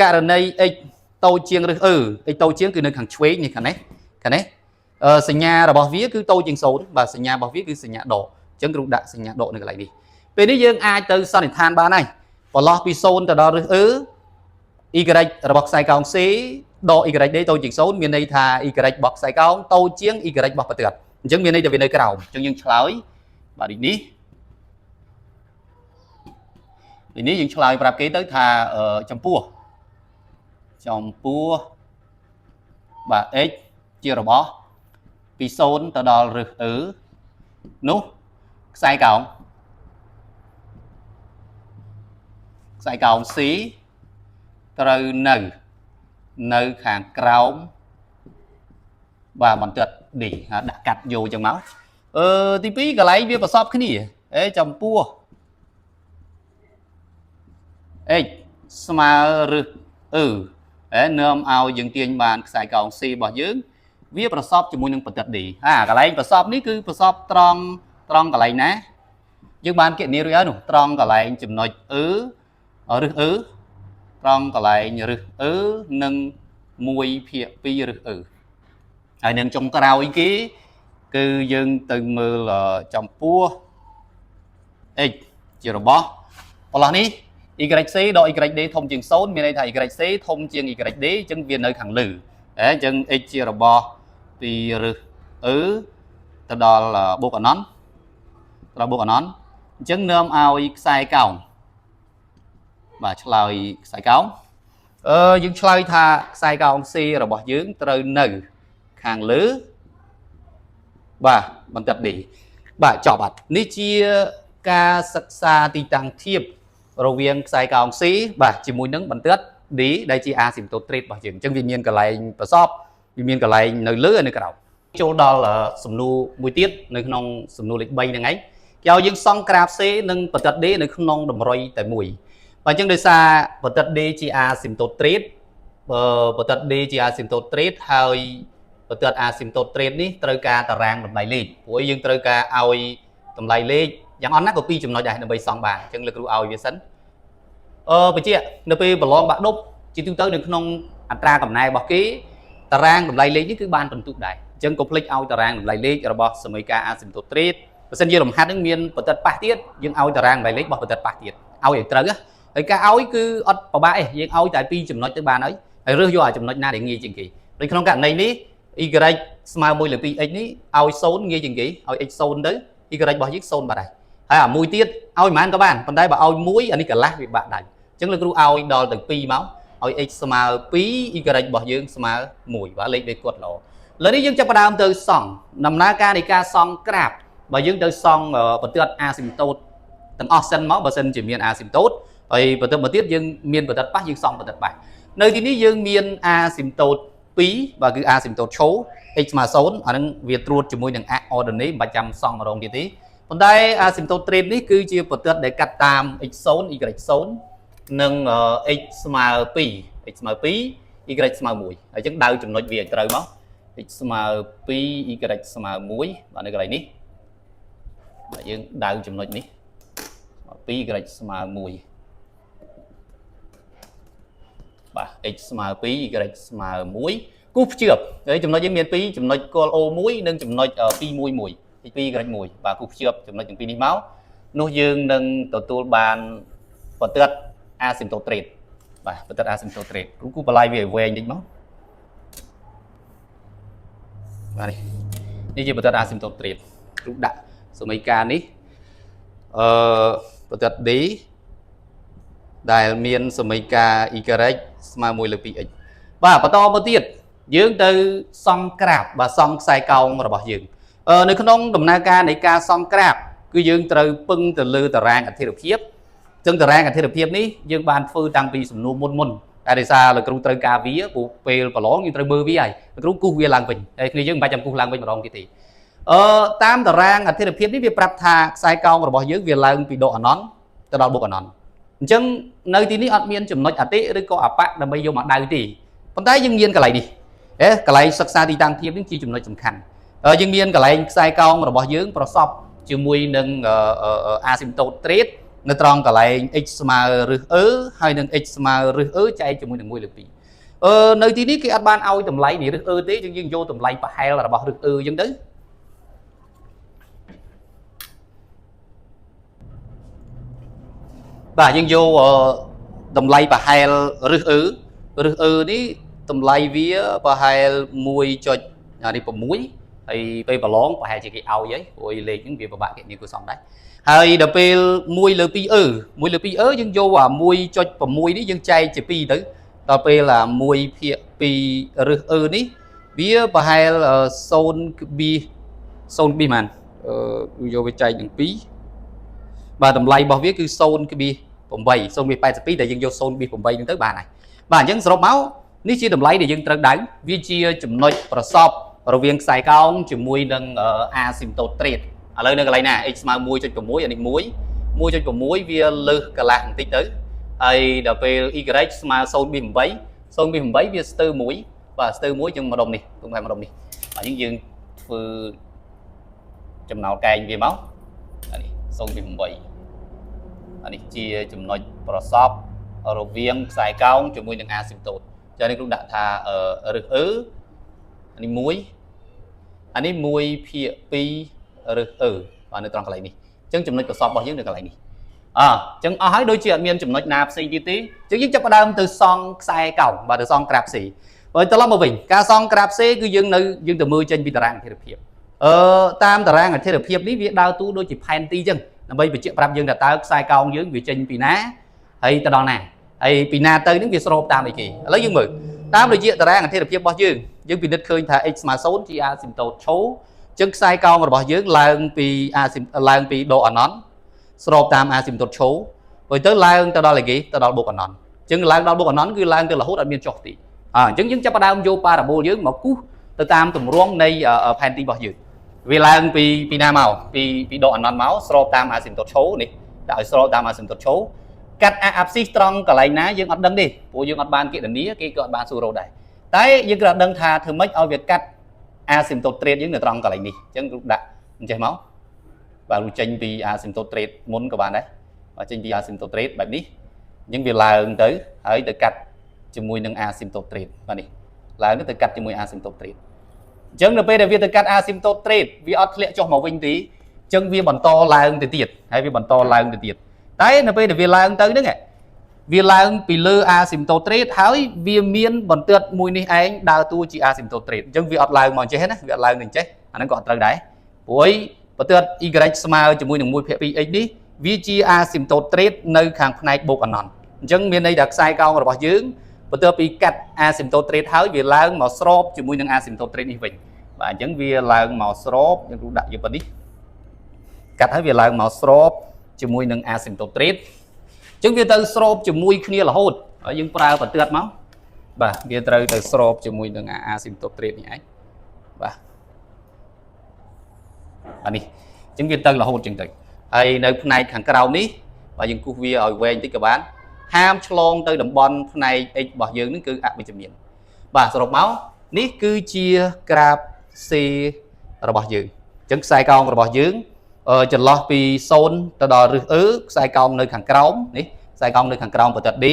ករណី x តូចជាងរឹសអឺ x តូចជាងគឺនៅខាងឆ្វេងនេះខាងនេះខាងនេះសញ្ញារបស់វាគឺតូចជាង0បាទសញ្ញារបស់វាគឺសញ្ញាដកអញ្ចឹងគ្រូដាក់សញ្ញាដកនៅកន្លែងនេះពេលនេះយើងអាចទៅសន្និដ្ឋានបានហើយប្រឡោះពី0ទៅដល់រឹសអឺ y របស់ខ្សែកោង C ដក YD តូចជាង0មានន័យថា y របស់ខ្សែកោងតូចជាង y របស់បន្ទាត់អញ្ចឹងមានន័យថាវានៅក្រោមអញ្ចឹងយើងឆ្លើយបាទនេះនេះយើងឆ្លើយប្រាប់គេទៅថាចំពោះចំពោះបាទ x ជារបស់ពី0ទៅដល់រឹសអឺនោះខ្សែកោងខ្សែកោង C ត្រូវនៅនៅខាងក្រោមបាទបន្ទាត់ D ដាក់កាត់យកចឹងមកទី2កន្លែងវាប្រសពគ្នាអេចំពោះ x ស្មើរឹសអឺអេនាំឲ្យយើងទាញបានខ្សែកោង C របស់យើងវាប្រសពជាមួយនឹងបន្ទាត់ D ហាកន្លែងប្រសពនេះគឺប្រសពត្រង់ត្រង់កន្លែងណាយើងបានគណនារួចហើយនោះត្រង់កន្លែងចំណុចអឺរឹសអឺត្រង់កន្លែងរឹសអឺនិង1ភាគ2រឹសអឺហើយនឹងចុងក្រោយគេគឺយើងទៅមើលចំពោះ x ជារបស់ប្រឡោះនេះ YC ដក YD ធំជាង0មានន័យថា YC ធំជាង YD អញ្ចឹងវានៅខាងលើអញ្ចឹង x ជារបស់ពីរឹសអឺទៅដល់បូកអនន្តដល់បូកអនន្តអញ្ចឹងនាំឲ្យខ្សែកោងបាទឆ្លើយខ្សែកោងយើងឆ្លើយថាខ្សែកោង C របស់យើងត្រូវនៅខាងលើបាទបន្ទាត់ D បាទចប់អត់នេះជាការសិក្សាទីតាំងធៀបរវាងខ្សែកោង C បាទជាមួយនឹងបន្ទាត់ D ដែលជាអាស៊ីមតូតទ្រេតរបស់យើងអញ្ចឹងវាមានកន្លែងប្រសពវាមានកន្លែងនៅលើនៅក្រោមចូលដល់សំណួរមួយទៀតនៅក្នុងសំណួរលេខ3ហ្នឹងឯងគេឲ្យយើងសង់ក្រាប C និងបន្ទាត់ D នៅក្នុងតម្រុយតែមួយបាទអញ្ចឹងដោយសារបន្ទាត់ D ជាអាស៊ីមតូតទ្រេតបន្ទាត់ D ជាអាស៊ីមតូតទ្រេតហើយបន្ទាត់អាស៊ីមតូតទ្រេតនេះត្រូវការតារាងតម្លៃលេខព្រោះយើងត្រូវការឲ្យតម្លៃលេខយ៉ាងអន់ណាស់ក៏2ចំណុចដែរដើម្បីសង់បានអញ្ចឹងលោកគ្រូឲ្យវាសិនបញ្ជាក់នៅពេលប្រឡងបាក់ឌុបជាទូទៅនៅក្នុងអត្រាកំណែរបស់គេតារាងតម្លៃលេខនេះគឺបានបន្ទុកដែរអញ្ចឹងកុំភ្លេចឲ្យតារាងតម្លៃលេខរបស់សមីការអាស៊ីមតូតទ្រេតបើសិនជាលំហាត់នឹងមានបន្ទាត់ប៉ះទៀតយើងឲ្យតារាងតម្លៃលេខរបស់បន្ទាត់ប៉ះទៀតឲ្យឲ្យត្រូវហើយការឲ្យគឺអត់ពិបាកទេយើងឲ្យតែ2ចំណុចទៅបានហើយហើយរើសយកអាចំណុចណាដែលងាយជាងគេដូចក្នុងករណីនេះ y ស្មើ1លើ 2x នេះឲ្យ0ងាយជាងគេឲ្យ x 0ទៅ y របស់យើង0បាត់ហើយហើយអាមួយទៀតឲ្យប៉ុន្មានក៏បានប៉ុន្តែបើឲ្យ1អានេះកន្លះវាបាក់ដៃអញ្ចឹងលោកគ្រូឲ្យដល់ទៅ2មកឲ្យ x ស្មើ2 y របស់យើងស្មើ1បាទលេខវាគាត់ល្អឥឡូវនេះយើងចាប់ផ្ដើមទៅសង់ដំណើរការនៃការសង់ក្រាបបើយើងទៅសង់បន្ទាត់អាស៊ីមតូតទាំងអស់សិនមកបើសិនជាមានអាស៊ីមតូតហើយបន្ទាប់មកទៀតយើងមានបន្ទាត់ប៉ះយើងសង់បន្ទាត់ប៉ះនៅទីនេះយើងមានអាស៊ីមតូត2បាទគឺអាស៊ីមតូតឈោ x ស្មើ0អាហ្នឹងវាត្រួតជាមួយនឹង a ordinate មិនបាច់ចាំសង់ម្ដងទៀតទេ ប៉ុន្តែអាស៊ីមតូតទ្រេតនេះគឺជាបន្ទាត់ដែលកាត់តាម x0 y0 និង x ស្មើ2 x ស្មើ2 y ស្មើ1ហើយអញ្ចឹងដៅចំណុចវាឲ្យត្រូវមក x ស្មើ2 y ស្មើ1បាទនៅកន្លែងនេះបាទយើងដៅចំណុចនេះ2 y ស្មើ1បាទ x ស្មើ2 y ស្មើ1គូសភ្ជាប់ហើយចំណុចយើងមាន2ចំណុចគោល O1 និងចំណុច211 x2 y1 បាទគូសភ្ជាប់ចំណុចទាំងពីរនេះមកនោះយើងនឹងទទួលបានបន្ទាត់អាស៊ីមតូតទ្រេតបាទបន្ទាត់អាស៊ីមតូតទ្រេតគ្រូគូបន្លាយវាឲ្យវែងតិចមកបាទនេះនេះជាបន្ទាត់អាស៊ីមតូតទ្រេតគ្រូដាក់សមីការនេះអឺបន្ទាត់ D ដែលមានសមីការ y ស្មើ1លើ 2x បាទបន្តមកទៀតយើងទៅសង់ក្រាបបាទសង់ខ្សែកោងរបស់យើងនៅក្នុងដំណើរការនៃការសង់ក្រាបគឺយើងត្រូវពឹងទៅលើតារាងអធិរភាពចឹងតារាងអធិរភាពនេះយើងបានធ្វើតាំងពីសំណួរមុនមុនតែដោយសារលោកគ្រូត្រូវការវាព្រោះពេលប្រឡងយើងត្រូវមើលវាហើយលោកគ្រូគូសវាឡើងវិញហើយគ្នាយើងមិនបាច់ចាំគូសឡើងវិញម្ដងទៀតទេអឺតាមតារាងអធិរភាពនេះវាប្រាប់ថាខ្សែកោងរបស់យើងវាឡើងពីដកអនន្តទៅដល់បូកអនន្តអញ្ចឹងនៅទីនេះអត់មានចំណុចអតិឬក៏អបៈដើម្បីយកមកដៅទេប៉ុន្តែយើងមានកន្លែងនេះអេកន្លែងសិក្សាទីតាំងធៀបនេះជាចំណុចសំខាន់យើងមានកន្លែងខ្សែកោងរបស់យើងប្រសពជាមួយនឹងអាស៊ីមតូតទ្រេតនៅត្រង់កន្លែង x ស្មើរឹស e ហើយនឹង x ស្មើរឹស e ចែកជាមួយនឹង1លើ2អឺនៅទីនេះគេអត់បានឲ្យតម្លៃនៃរឹស e ទេយើងយើងយកតម្លៃប្រហែលរបស់រឹស e អញ្ចឹងទៅបាទយើងយកតម្លៃប្រហែលរឹស e រឹស e នេះតម្លៃវាប្រហែល1.នេះ6ហើយពេលប្រឡងប្រហែលជាគេឲ្យហើយព្រោះលេខហ្នឹងវាពិបាកគេនេះគួរសមដែរហើយដល់ពេល1លើ2 e 1លើ2 e យើងយកអា1.6នេះយើងចែកជា2ទៅដល់ពេលអា1ភាគ2រឹស e នេះវាប្រហែល0.0ក្បៀស0ក្បៀសប៉ុន្មានអឺយកវាចែកនឹង2បាទតម្លៃរបស់វាគឺ0.8 0.82តែយើងយក0.8ហ្នឹងទៅបានហើយបាទអញ្ចឹងសរុបមកនេះជាតម្លៃដែលយើងត្រូវដៅវាជាចំណុចប្រសពរវាងខ្សែកោងជាមួយនឹងអាស៊ីមតូតទ្រេតឥឡូវនៅកន្លែងណា x ស្មើ1.6អានេះ1 1.6វាលើសកន្លះបន្តិចទៅហើយដល់ពេល y ស្មើ0.8 0.8វាស្ទើរ1បាទស្ទើរ1ជាងម្ដុំនេះទុំតែម្ដុំនេះបាទអញ្ចឹងយើងធ្វើចំណោលកែងវាមកអានេះ0.8អានេះជាចំណុចប្រសពរវាងខ្សែកោងជាមួយនឹងអាស៊ីមតូតចានេះគ្រូដាក់ថារឹសអឺអានេះ1អានេះ1ភាគ2រឹសអឺបាទនៅត្រង់កន្លែងនេះអញ្ចឹងចំណុចប្រសពរបស់យើងនៅកន្លែងនេះអញ្ចឹងអស់ហើយដូចជាអត់មានចំណុចណាផ្សេងទៀតទេអញ្ចឹងយើងចាប់ផ្ដើមទៅសង់ខ្សែកោងបាទទៅសង់ក្រាបសេបើត្រឡប់មកវិញការសង់ក្រាបសេគឺយើងនៅយើងទៅមើលចេញពីតារាងអធិរភាពអឺតាមតារាងអធិរភាពនេះវាដើរតួដូចជាផែនទីអញ្ចឹងដើម្បីបញ្ជាក់ប្រាប់យើងថាតើខ្សែកោងយើងវាចេញពីណាហើយទៅដល់ណាហើយពីណាទៅនឹងវាស្របតាមអីគេឥឡូវយើងមើលតាមរយៈតារាងអធិរភាពរបស់យើងយើងពិនិត្យឃើញថា x ស្មើ0ជាអាស៊ីមតូតឈរអញ្ចឹងខ្សែកោងរបស់យើងឡើងពីអាស៊ីឡើងពីដកអនន្តស្របតាមអាស៊ីមតូតឈរព្រោះទៅឡើងទៅដល់អីគេទៅដល់បូកអនន្តអញ្ចឹងឡើងដល់បូកអនន្តគឺឡើងទៅរហូតអត់មានចុះទេអញ្ចឹងយើងចាប់ផ្ដើមយកប៉ារ៉ាបូលយើងមកគូសទៅតាមទម្រង់នៃផែនទីរបស់យើងវាឡើងពីពីណាមកពីពីដកអនន្តមកស្របតាមអាស៊ីមតូតឈរនេះដាក់ឲ្យស្របតាមអាស៊ីមតូតឈរកាត់អាអាប់ស៊ីសត្រង់កន្លែងណាយើងអត់ដឹងទេព្រោះយើងអត់បានគណនាគេក៏អត់បានសួររកដែរតែយើងក៏ដឹងថាធ្វើម៉េចឲ្យវាកាត់អាស៊ីមតូតទ្រេតយើងនៅត្រង់កន្លែងនេះអញ្ចឹងគ្រូដាក់អញ្ចេះមកបាទគ្រូចេញពីអាស៊ីមតូតទ្រេតមុនក៏បានដែរបាទចេញពីអាស៊ីមតូតទ្រេតបែបនេះអញ្ចឹងវាឡើងទៅហើយទៅកាត់ជាមួយនឹងអាស៊ីមតូតទ្រេតបាទនេះឡើងទៅកាត់ជាមួយអាស៊ីមតូតទ្រេតអញ្ចឹងនៅពេលដែលវាទៅកាត់អាស៊ីមតូតទ្រេតវាអត់ធ្លាក់ចុះមកវិញទេអញ្ចឹងវាបន្តឡើងទៅទៀតហើយវាបន្តឡើងទៅទៀតតែនៅពេលដែលវាឡើងទៅហ្នឹងវាឡើងពីលើអាស៊ីមតូត្រេតហើយវាមានបន្ទាត់មួយនេះឯងដើរតួជាអាស៊ីមតូត្រេតអញ្ចឹងវាអត់ឡើងមកអញ្ចេះណាវាអត់ឡើងទៅអញ្ចេះអាហ្នឹងក៏អត់ត្រូវដែរព្រោះបន្ទាត់ y ស្មើជាមួយនឹង1ភាគ 2x នេះវាជាអាស៊ីមតូត្រេតនៅខាងផ្នែកបូកអនន្តអញ្ចឹងមានន័យថាខ្សែកោងរបស់យើងបន្ទាប់ពីកាត់អាស៊ីមតូត្រេតហើយវាឡើងមកស្របជាមួយនឹងអាស៊ីមតូត្រេតនេះវិញបាទអញ្ចឹងវាឡើងមកស្របយើងគ្រូដាក់យកប៉ុណ្នេះកាត់ហើយវាឡើងមកស្របជាមួយនឹងអាស៊ីមតូត្រេតអញ្ចឹងវាទៅស្របជាមួយគ្នារហូតហើយយើងប្រើបន្ទាត់មកបាទវាត្រូវទៅស្របជាមួយនឹងអាស៊ីមតូត្រេតនេះឯងបាទអានេះ អញ្ចឹងវាទៅរហូតអញ្ចឹងទៅហើយនៅផ្នែកខាងក្រោមនេះបើយើងគូសវាឲ្យវែងតិចក៏បានហាមឆ្លងទៅតំបន់ផ្នែក x របស់យើងនឹងគឺអវិជ្ជមានបាទសរុបមកនេះគឺជាក្រាប C របស់យើងអញ្ចឹងខ្សែកោងរបស់យើងចន្លោះពី0ទៅដល់រឹស E ខ្សែកោងនៅខាងក្រោមនេះខ្សែកោងនៅខាងក្រោមបន្ទាត់ D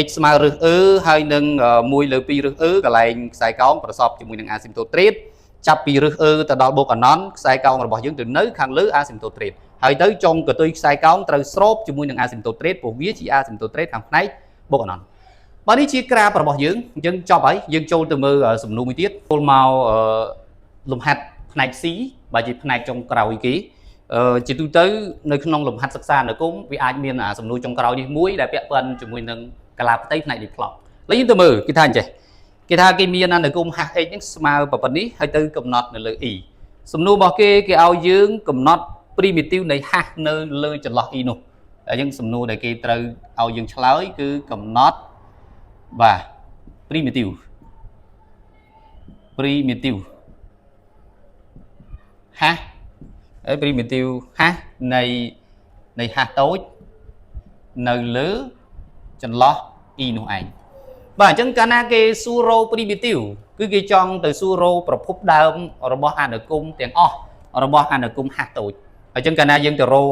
x ស្មើរឹស E ហើយនឹង1លើ2រឹស E កន្លែងខ្សែកោងប្រសពជាមួយនឹងអាស៊ីមតូទ្រេតចាប់ពីរឹស E ទៅដល់បូកអណន្តខ្សែកោងរបស់យើងទៅនៅខាងលើអាស៊ីមតូទ្រេតហើយទៅចុងកតុយខ្សែកោងត្រូវស្របជាមួយនឹងអាស៊ីមតូទ្រេតព្រោះវាជាអាស៊ីមតូទ្រេតខាងផ្នែកបូកអណន្តបាទនេះជាក្រាបរបស់យើងអញ្ចឹងចប់ហើយយើងចូលទៅមើលសំណួរមួយទៀតចូលមកលំហាត់ផ្នែក C បាទជាផ្នែកចុងក្រោយគេជាទូទៅនៅក្នុងលំហាត់សិក្សាអនុគមវាអាចមានសំណួរចុងក្រោយនេះមួយដែលពាក់ព័ន្ធជាមួយនឹងកាឡាផ្ទៃផ្នែកនៃប្លង់ឥឡូវយើងទៅមើលគេថាអញ្ចេះគេថាគេមានអនុគម h x ហ្នឹងស្មើប៉ុណ្នេះហើយទៅកំណត់នៅលើ e សំណួររបស់គេគេឲ្យយើងកំណត់ primitive នៃ h នៅលើចន្លោះ e នោះហើយយើងសំណួរដែលគេត្រូវឲ្យយើងឆ្លើយគឺកំណត់បាទ primitive h ហើយ primitive h នៃ h តូចនៅលើចន្លោះ e នោះឯងបាទអញ្ចឹងកាលណាគេសួររក primitive គឺគេចង់ទៅសួររកប្រភពដើមរបស់អនុគមទាំងអស់របស់អនុគម h តូចអញ្ចឹងកាលណាយើងទៅរក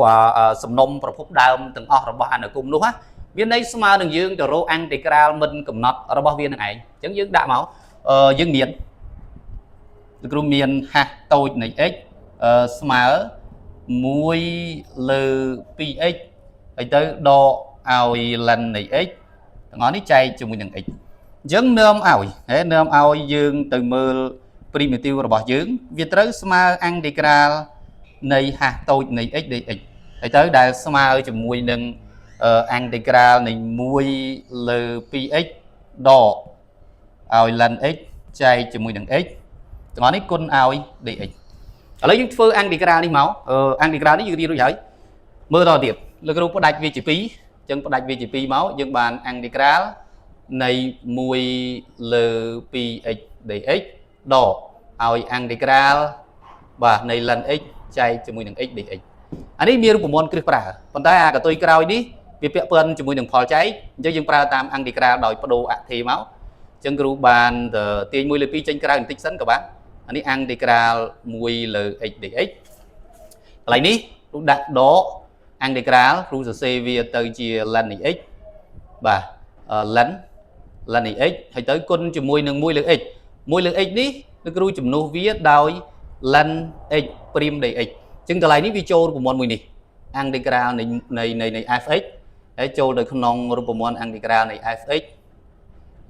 សំណុំប្រភពដើមទាំងអស់របស់អនុគមនោះណាវាន័យស្មើនឹងយើងទៅរកអាំងតេក្រាលមិនកំណត់របស់វានឹងឯងអញ្ចឹងយើងដាក់មកយើងមានលោកគ្រូមាន h តូចនៃ x ស្មើ1លើ 2x ហើយទៅដកឲ្យ ln នៃ x ទាំងអស់នេះចែកជាមួយនឹង x អញ្ចឹងនាំឲ្យហេនាំឲ្យយើងទៅមើល primitive របស់យើងវាត្រូវស្មើអាំងតេក្រាលនៃ h តូចនៃ x dx ហើយទៅដែលស្មើជាមួយនឹងអាំងតេក្រាលនៃ1លើ 2x ដកឲ្យ ln x ចែកជាមួយនឹង x ទាំងអស់នេះគុណឲ្យ dx ឥឡូវយើងធ្វើអាំងតេក្រាលនេះមកអាំងតេក្រាលនេះយើងរៀនរួចហើយមើលដល់ទៀតលោកគ្រូផ្ដាច់វាជា2អញ្ចឹងផ្ដាច់វាជា2មកយើងបានអាំងតេក្រាលនៃ1លើ 2x dx ដកឲ្យអាំងតេក្រាលបាទនៃ ln x ចែកជាមួយនឹង x dx អានេះមានរូបមន្តគ្រឹះប្រើប៉ុន្តែអាកតុយក្រោយនេះវាពាក់ព័ន្ធជាមួយនឹងផលចែកអញ្ចឹងយើងប្រើតាមអាំងតេក្រាលដោយបដូរអថេមកអញ្ចឹងគ្រូបានទាញ1លើ2ចេញក្រៅបន្តិចសិនក៏បានអានេះអាំងតេក្រាល1លើ x dx កន្លែងនេះគ្រូដាក់ដកអាំងតេក្រាលគ្រូសរសេរវាទៅជា ln នៃ x បាទ ln នៃ x ហើយទៅគុណជាមួយនឹង1លើ x 1លើ x នេះលោកគ្រូជំនួសវាដោយ ln x prime dx អញ្ចឹងកន្លែងនេះវាចូលរូបមន្តមួយនេះអាំងតេក្រាលនៃ fx ហើយចូលទៅក្នុងរូបមន្តអាំងតេក្រាលនៃ fx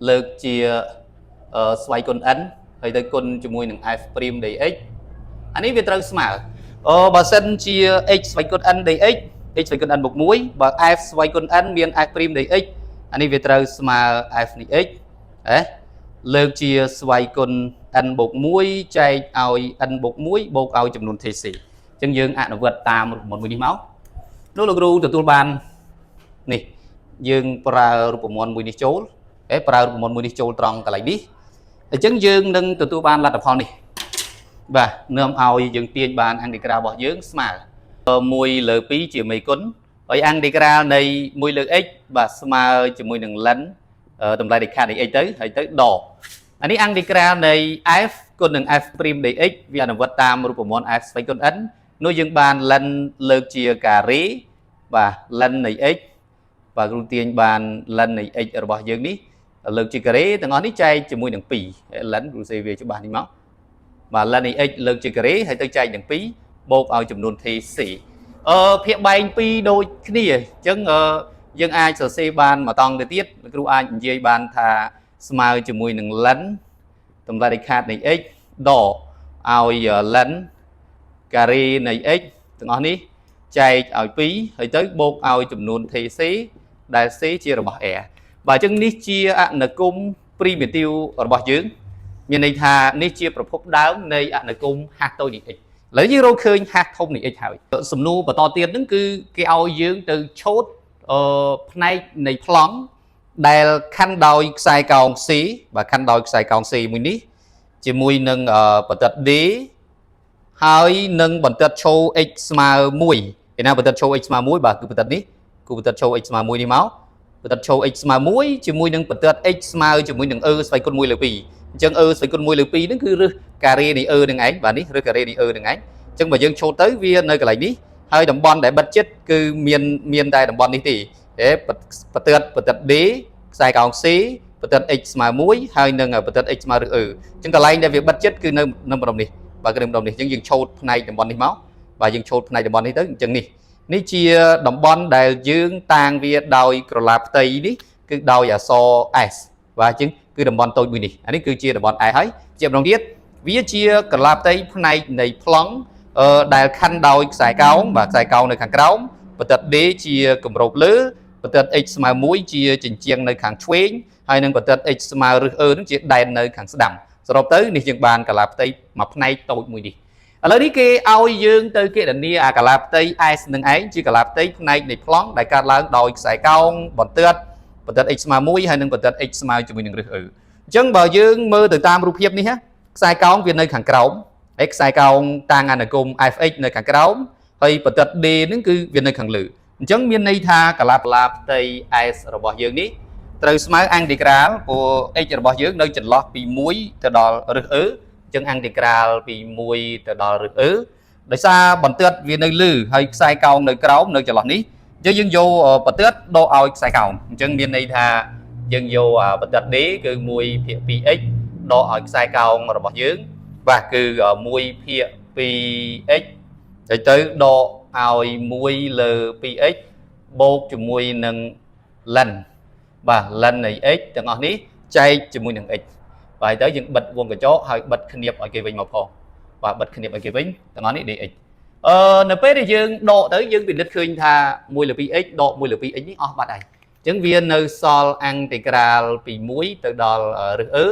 លើកជាស្វ័យគុណ n ហើយទៅគុណជាមួយនឹង f prime dx អានេះវាត្រូវស្មើអឺបើសិនជា x ស្វ័យគុណ n dx x ស្វ័យគុណ n បូក1បើ f ស្វ័យគុណ n មាន f prime dx អានេះវាត្រូវស្មើ f នៃ x ហ៎លើកជាស្វ័យគុណ n បូក1ចែកឲ្យ n បូក1បូកឲ្យចំនួន tc អញ្ចឹងយើងអនុវត្តតាមរូបមន្តមួយនេះមកនោះលោកគ្រូទទួលបាននេះយើងប្រើរូបមន្តមួយនេះចូលហេប្រើរូបមន្តមួយនេះចូលត្រង់កន្លែងនេះអញ្ចឹងយើងនឹងទទួលបានលទ្ធផលនេះបាទនាំឲ្យយើងទាញបានអាំងតេក្រាលរបស់យើងស្មើ1លើ2ជាមេគុណហើយអាំងតេក្រាលនៃ1លើ x បាទស្មើជាមួយនឹង ln តម្លៃដាច់ខាតនៃ x ទៅហើយទៅដកអានេះអាំងតេក្រាលនៃ f គុណនឹង f prime dx វាអនុវត្តតាមរូបមន្ត f ស្វ័យគុណ n នោះយើងបាន ln លើកជាការ៉េបាទ ln នៃ x បាទគ្រូទាញបាន ln នៃ x របស់យើងនេះលើកជាការ៉េទាំងអស់នេះចែកជាមួយនឹង2 ln គ្រូសេវាច្បាស់នេះមកបាទ ln នៃ x លើកជាការ៉េហើយទៅចែកនឹង2បូកឲ្យចំនួន tc ភាគបែង2ដូចគ្នាអញ្ចឹងអឺយើងអាចសរសេរបានមួយតង់ទៅទៀតគ្រូអាចនិយាយបានថាស្មើជាមួយនឹង ln តម្លៃដាច់ខាតនៃ x ដកឲ្យ ln ការ៉េនៃ x ទាំងអស់នេះចែកឲ្យ2ហើយទៅបូកឲ្យចំនួន tc ដែល c ជារបស់ r បាទអញ្ចឹងនេះជាអនុគម primitive របស់យើងមានន័យថានេះជាប្រភពដើមនៃអនុគម h តូចនៃ x ឥឡូវយើងរកឃើញ h ធំនៃ x ហើយសំណួរបន្តទៀតហ្នឹងគឺគេឲ្យយើងទៅឆូតអឺផ្នែកនៃប្លង់ដែលខណ្ឌដោយខ្សែកោង C បាទខណ្ឌដោយខ្សែកោង C មួយនេះជាមួយនឹងបន្ទាត់ D ហើយនឹងបន្ទាត់ឈរ x ស្មើ1ឯណាបន្ទាត់ឈរ x ស្មើ1បាទគឺបន្ទាត់នេះគូបន្ទាត់ឈរ x ស្មើ1នេះមកបន្ទាត់ឈរ x ស្មើ1ជាមួយនឹងបន្ទាត់ x ស្មើជាមួយនឹង e ស្វ័យគុណ1លើ2អញ្ចឹង e ស្វ័យគុណ1លើ2ហ្នឹងគឺរឹសការ៉េនៃ e នឹងឯងបាទនេះរឹសការ៉េនៃ e នឹងឯងអញ្ចឹងបើយើងឈរទៅវានៅកន្លែងនេះហើយតំបន់ដែលបិទចិត្តគឺមានមានតែតំបន់នេះទេទេបន្ទាត់បន្ទាត់ D ខ្សែកោង C បន្ទាត់ x ស្មើ1ហើយនឹងបន្ទាត់ x ស្មើឬ e អញ្ចឹងកន្លែងដែលវាបិទចិត្តគឺនៅនៅម្ដុំនេះបាទគឺនៅម្ដុំនេះអញ្ចឹងយើងឆូតផ្នែកតំបន់នេះមកបាទយើងឆូតផ្នែកតំបន់នេះទៅអញ្ចឹងនេះនេះជាតំបន់ដែលយើងតាងវាដោយក្រឡាផ្ទៃនេះគឺដោយអក្សរ S បាទអញ្ចឹងគឺតំបន់តូចមួយនេះអានេះគឺជាតំបន់ S ហើយជាម្ដងទៀតវាជាក្រឡាផ្ទៃផ្នែកនៃប្លង់អឺដែលខណ្ឌដោយខ្សែកោងបាទខ្សែកោងនៅខាងក្រោមបន្ទាត់ D ជាគម្របលើបន្ទាត់ x ស្មើ1ជាជញ្ជាំងនៅខាងឆ្វេងហើយនឹងបន្ទាត់ x ស្មើឬ e នឹងជាដែននៅខាងស្ដាំសរុបទៅនេះយើងបានកាឡាផ្ទៃមួយផ្នែកតូចមួយនេះឥឡូវនេះគេឲ្យយើងទៅគណនាអាកាឡាផ្ទៃ S នឹងឯងជាកាឡាផ្ទៃផ្នែកនៃប្លង់ដែលកើតឡើងដោយខ្សែកោងបន្ទាត់បន្ទាត់ x ស្មើ1ហើយនិងបន្ទាត់ x ស្មើជាមួយនឹងឫស e អញ្ចឹងបើយើងមើលទៅតាមរូបភាពនេះណាខ្សែកោងវានៅខាងក្រោមហើយខ្សែកោងតាងអនុគម fx នៅខាងក្រោមហើយបន្ទាត់ D ហ្នឹងគឺវានៅខាងលើអញ្ចឹងមានន័យថាកាឡាផ្លាផ្ទៃ S របស់យើងនេះត្រូវស្មើអាំងតេក្រាលព្រោះ x របស់យើងនៅចន្លោះពី1ទៅដល់ឫស e អញ្ចឹងអាំងតេក្រាលពី1ទៅដល់ឫស e ដោយសារបន្ទាត់វានៅលើហើយខ្សែកោងនៅក្រោមនៅចន្លោះនេះអញ្ចឹងយើងយកបន្ទាត់ដកឲ្យខ្សែកោងអញ្ចឹងមានន័យថាយើងយកបន្ទាត់ D គឺ1ភាគ 2x ដកឲ្យខ្សែកោងរបស់យើងបាទគឺ1ភាគ 2x ហើយទៅដកឲ្យ1លើ 2x បូកជាមួយនឹង ln បាទ ln នៃ x ទាំងអស់នេះចែកជាមួយនឹង x បាទទៅយើងបិទវងកញ្ចក់ហើយបិទគ្នាបឲ្យគេវិញមកផងបាទបិទគ្នាបឲ្យគេវិញទាំងអស់នេះ dx អឺនៅពេលដែលយើងដកទៅយើងពិនិត្យឃើញថា1លើ 2x ដក1លើ 2x នេះអស់បាត់ហើយអញ្ចឹងវានៅសល់អាំងតេក្រាលពី1ទៅដល់ឫស e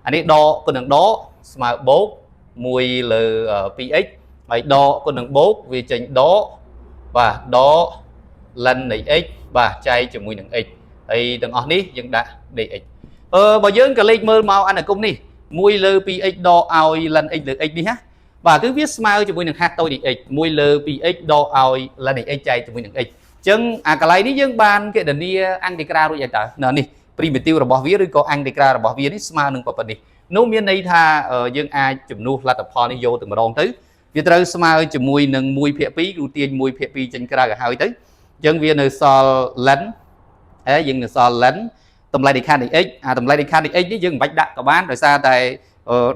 អានេះដកគុណនឹងដកស្មើបូក1លើ 2x ហើយដកគុណនឹងបូកវាចេញដកបាទដក ln នៃ x បាទចែកជាមួយនឹង x ហើយទាំងអស់នេះយើងដាក់ dx អឺបើយើងក៏លេខមើលមកអនុគមនេះ1លើ 2x ដកឲ្យ ln x លើ x នេះណាបាទគឺវាស្មើជាមួយនឹង h តូចនៃ x 1លើ 2x ដកឲ្យ ln នៃ x ចែកជាមួយនឹង x អញ្ចឹងអាកន្លែងនេះយើងបានគណនាអាំងតេក្រាលរួចហើយតើនៅនេះ primitive របស់វាឬក៏អាំងតេក្រាលរបស់វានេះស្មើនឹងប៉ុណ្ណេះនោះមានន័យថាយើងអាចជំនួសលទ្ធផលនេះយកទៅម្ដងទៅវាត្រូវស្មើជាមួយនឹង1ភាគ2គ្រូទាញ1ភាគ2ចេញក្រៅឲ្យហើយទៅអញ្ចឹងវានៅសល់ ln ហើយយើងនៅសល់ ln តម្លៃនៃខាតនៃ x អាតម្លៃនៃខាតនៃ x នេះយើងមិនបាច់ដាក់ក៏បានដោយសារតែ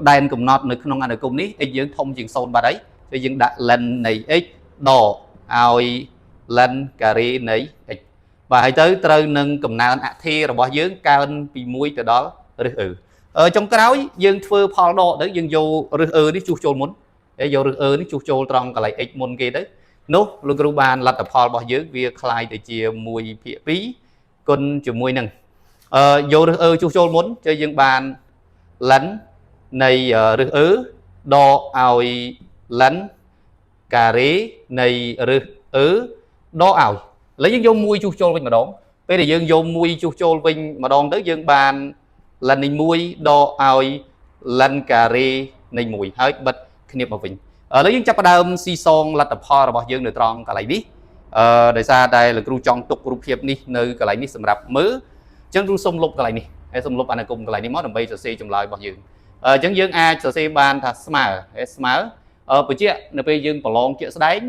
ដែនកំណត់នៅក្នុងអនុគមនេះ x យើងធំជាង0បាត់ហើយគឺយើងដាក់ ln នៃ x ដកឲ្យ ln ការ៉េនៃ x បាទហើយទៅត្រូវនឹងកំណើនអធិរបស់យើងកើនពី1ទៅដល់ឫស e ចុងក្រោយយើងធ្វើផលដកទៅយើងយកឫស e នេះជួសចូលមុនហើយយកឫស e នេះជួសចូលត្រង់កន្លែង x មុនគេទៅនោះលោកគ្រូបានលទ្ធផលរបស់យើងវាក្លាយទៅជា1ភាគ2គុណជាមួយនឹងអឺយកឫស e ជួសចូលមុនជើយើងបាន ln នៃឫស e ដកឲ្យ ln ការ៉េនៃឫស e ដកឲ្យឥឡូវយើងយក1ជួសចូលវិញម្ដងពេលដែលយើងយក1ជួសចូលវិញម្ដងទៅយើងបាន ln នៃ1ដកឲ្យ ln ការ៉េនៃ1ហើយបិទគ្នាមកវិញឥឡូវយើងចាប់ផ្ដើមស៊ីសងលទ្ធផលរបស់យើងនៅត្រង់កន្លែងនេះអឺដោយសារតែលោកគ្រូចង់ទុករូបភាពនេះនៅកន្លែងនេះសម្រាប់មើលអញ្ចឹងគ្រូសុំលុបកន្លែងនេះហើយសុំលុបអនុគមកន្លែងនេះមកដើម្បីសរសេរចម្លើយរបស់យើងអញ្ចឹងយើងអាចសរសេរបានថាស្មើហើយស្មើអឺបញ្ជាក់នៅពេលយើងប្រឡងជាក់ស្ដែង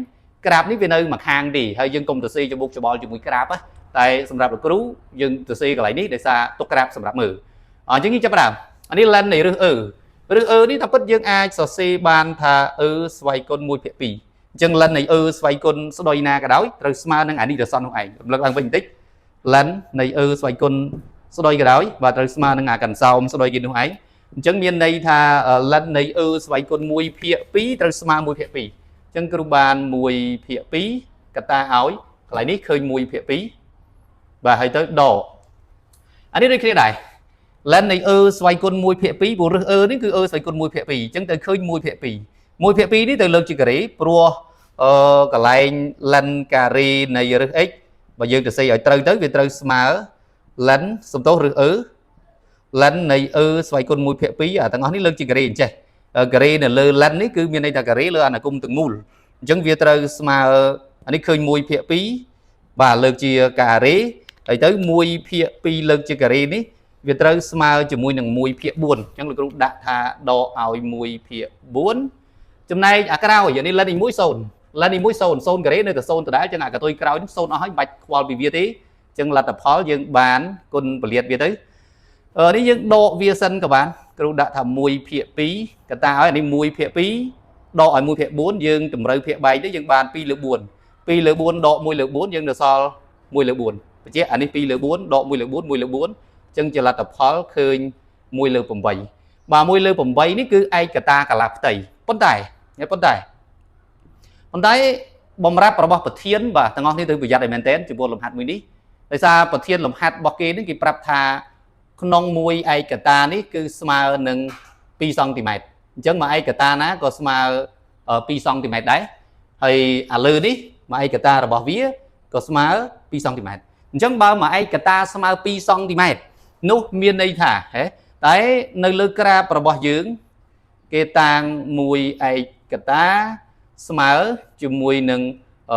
ក្រាបនេះវានៅមួយខាងទេហើយយើងកុំសរសេរច្បុកច្បល់ជាមួយក្រាបណាតែសម្រាប់លោកគ្រូយើងសរសេរកន្លែងនេះដោយសារទុកក្រាបសម្រាប់មើលអញ្ចឹងយើងចាប់ផ្ដើមអានេះ ln នៃឫស e ឫស e នេះតាមពិតយើងអាចសរសេរបានថា e ស្វ័យគុណ1ភាគ2អញ្ចឹង ln នៃ e ស្វ័យគុណស្ដុយណាក៏ដោយត្រូវស្មើនឹងអានេះទៅសន្ននោះឯងរំលឹកឡើងវិញបន្តិច ln នៃ e ស្វ័យគុណស្ដុយក៏ដោយបាទត្រូវស្មើនឹងអាកន្សោមស្ដុយគេនោះឯងអញ្ចឹងមានន័យថា ln នៃ e ស្វ័យគុណ1ភាគ2ត្រូវស្មើ1ភាគ2អញ្ចឹងគ្រូបាន1ភាគ2កតាឲ្យកន្លែងនេះឃើញ1ភាគ2បាទហើយទៅដកអានេះដូចគ្នាដែរ ln នៃ e ស្វ័យគុណ1ភាគ2ព្រោះឫស e នេះគឺ e ស្វ័យគុណ1ភាគ2អញ្ចឹងទៅឃើញ1ភាគ2 1ភាគ2នេះទៅលើកជាការ៉េព្រោះអឺកន្លែង ln ការ៉េនៃឫស x បើយើងទៅសេឲ្យត្រូវទៅវាត្រូវស្មើ ln សំទោសឫស e ln នៃ e ស្វ័យគុណ1ភាគ2អាទាំងអស់នេះលើកជាការ៉េអញ្ចេះ ការ៉េនៅលើ ln នេះគឺមានន័យថាការ៉េលើអនុគមទាំងមូលអញ្ចឹងវាត្រូវស្មើអានេះឃើញ1ភាគ2បាទលើកជាការ៉េហើយទៅ1ភាគ2លើកជាការ៉េនេះវាត្រូវស្មើជាមួយនឹង1ភាគ4អញ្ចឹងលោកគ្រូដាក់ថាដកឲ្យ1ភាគ4ចំណែកអាក្រោយអានេះ ln នេះ1 0 ln នេះ1 0 0ការ៉េនៅតែ0ដដែលអញ្ចឹងអាកតុយក្រោយនេះ0អស់ហើយមិនបាច់ខ្វល់ពីវាទេអញ្ចឹងលទ្ធផលយើងបានគុណពលាតវាទៅអឺនេះយើងដកវាសិនក៏បានគ្រូដាក់ថា1ភាគ2កតាឲ្យអានេះ1ភាគ2ដកឲ្យ1ភាគ4យើងតម្រូវភាគបែកទៅយើងបាន2លើ4 2លើ4ដក1លើ4យើងនៅសល់1លើ4បញ្ជាក់អានេះ2លើ4ដក1លើ4 1លើ4អញ្ចឹងជាលទ្ធផលឃើញ1លើ8បាទ1លើ8នេះគឺឯកតាកលាផ្ទៃប៉ុន្តែប៉ុន្តែប៉ុន្តែបំរាប់របស់ប្រធានបាទទាំងអស់នេះត្រូវប្រយ័ត្នឲ្យមែនទែនចំពោះលំហាត់មួយនេះដោយសារប្រធានលំហាត់របស់គេនេះគេប្រាប់ថាក្នុងមួយឯកតានេះគឺស្មើនឹង2សង់ទីម៉ែត្រអញ្ចឹងមួយឯកតាណាក៏ស្មើ2សង់ទីម៉ែត្រដែរហើយអាលើនេះមួយឯកតារបស់វាក៏ស្មើ2សង់ទីម៉ែត្រអញ្ចឹងបើមួយឯកតាស្មើ2សង់ទីម៉ែត្រនោះមានន័យថាហេតែនៅលើក្រាបរបស់យើងគេតាងមួយឯកតាស្មើជាមួយនឹង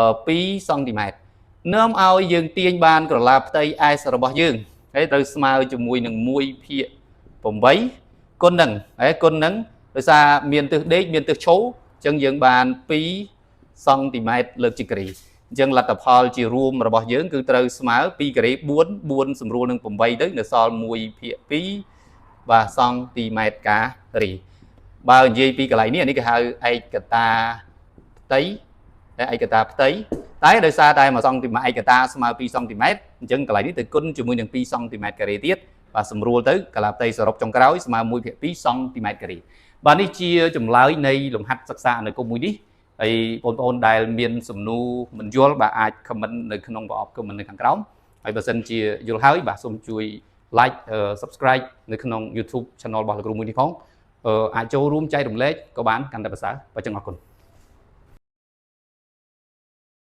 2សង់ទីម៉ែត្រនាំឲ្យយើងទាញបានក្រឡាផ្ទៃ S របស់យើងហើយត្រូវស្មើជាមួយនឹង1ភាគ8គុណនឹងហើយគុណនឹងដោយសារមានទិសដេកមានទិសឈរអញ្ចឹងយើងបាន2សង់ទីម៉ែត្រលើកជាការ៉េអញ្ចឹងលទ្ធផលជារួមរបស់យើងគឺត្រូវស្មើ2ការ៉េ4 4សម្រួលនឹង8ទៅនៅសល់1ភាគ2បាទសង់ទីម៉ែត្រការ៉េបើនិយាយពីកន្លែងនេះអានេះគេហៅឯកតាផ្ទៃឯកតាផ្ទៃតែដោយសារតែ1សង់ទីម៉ែត្រឯកតាស្មើ2សង់ទីម៉ែត្រអញ្ចឹងកន្លែងនេះទៅគុណជាមួយនឹង2សង់ទីម៉ែត្រការ៉េទៀតបាទសម្រួលទៅកាឡាផ្ទៃសរុបចុងក្រោយស្មើ1ភាគ2សង់ទីម៉ែត្រការ៉េបាទនេះជាចម្លើយនៃលំហាត់សិក្សាអនុគមមួយនេះហើយបងប្អូនដែលមានសំណួរមិនយល់បាទអាច comment នៅក្នុងប្រអប់ comment នៅខាងក្រោមហើយបើសិនជាយល់ហើយបាទសូមជួយ like subscribe នៅក្នុង YouTube channel របស់លោកគ្រូមួយនេះផងអាចចូលរួមចែករំលែកក៏បានកាន់តែប្រសើរបាទចឹងអរគុណ។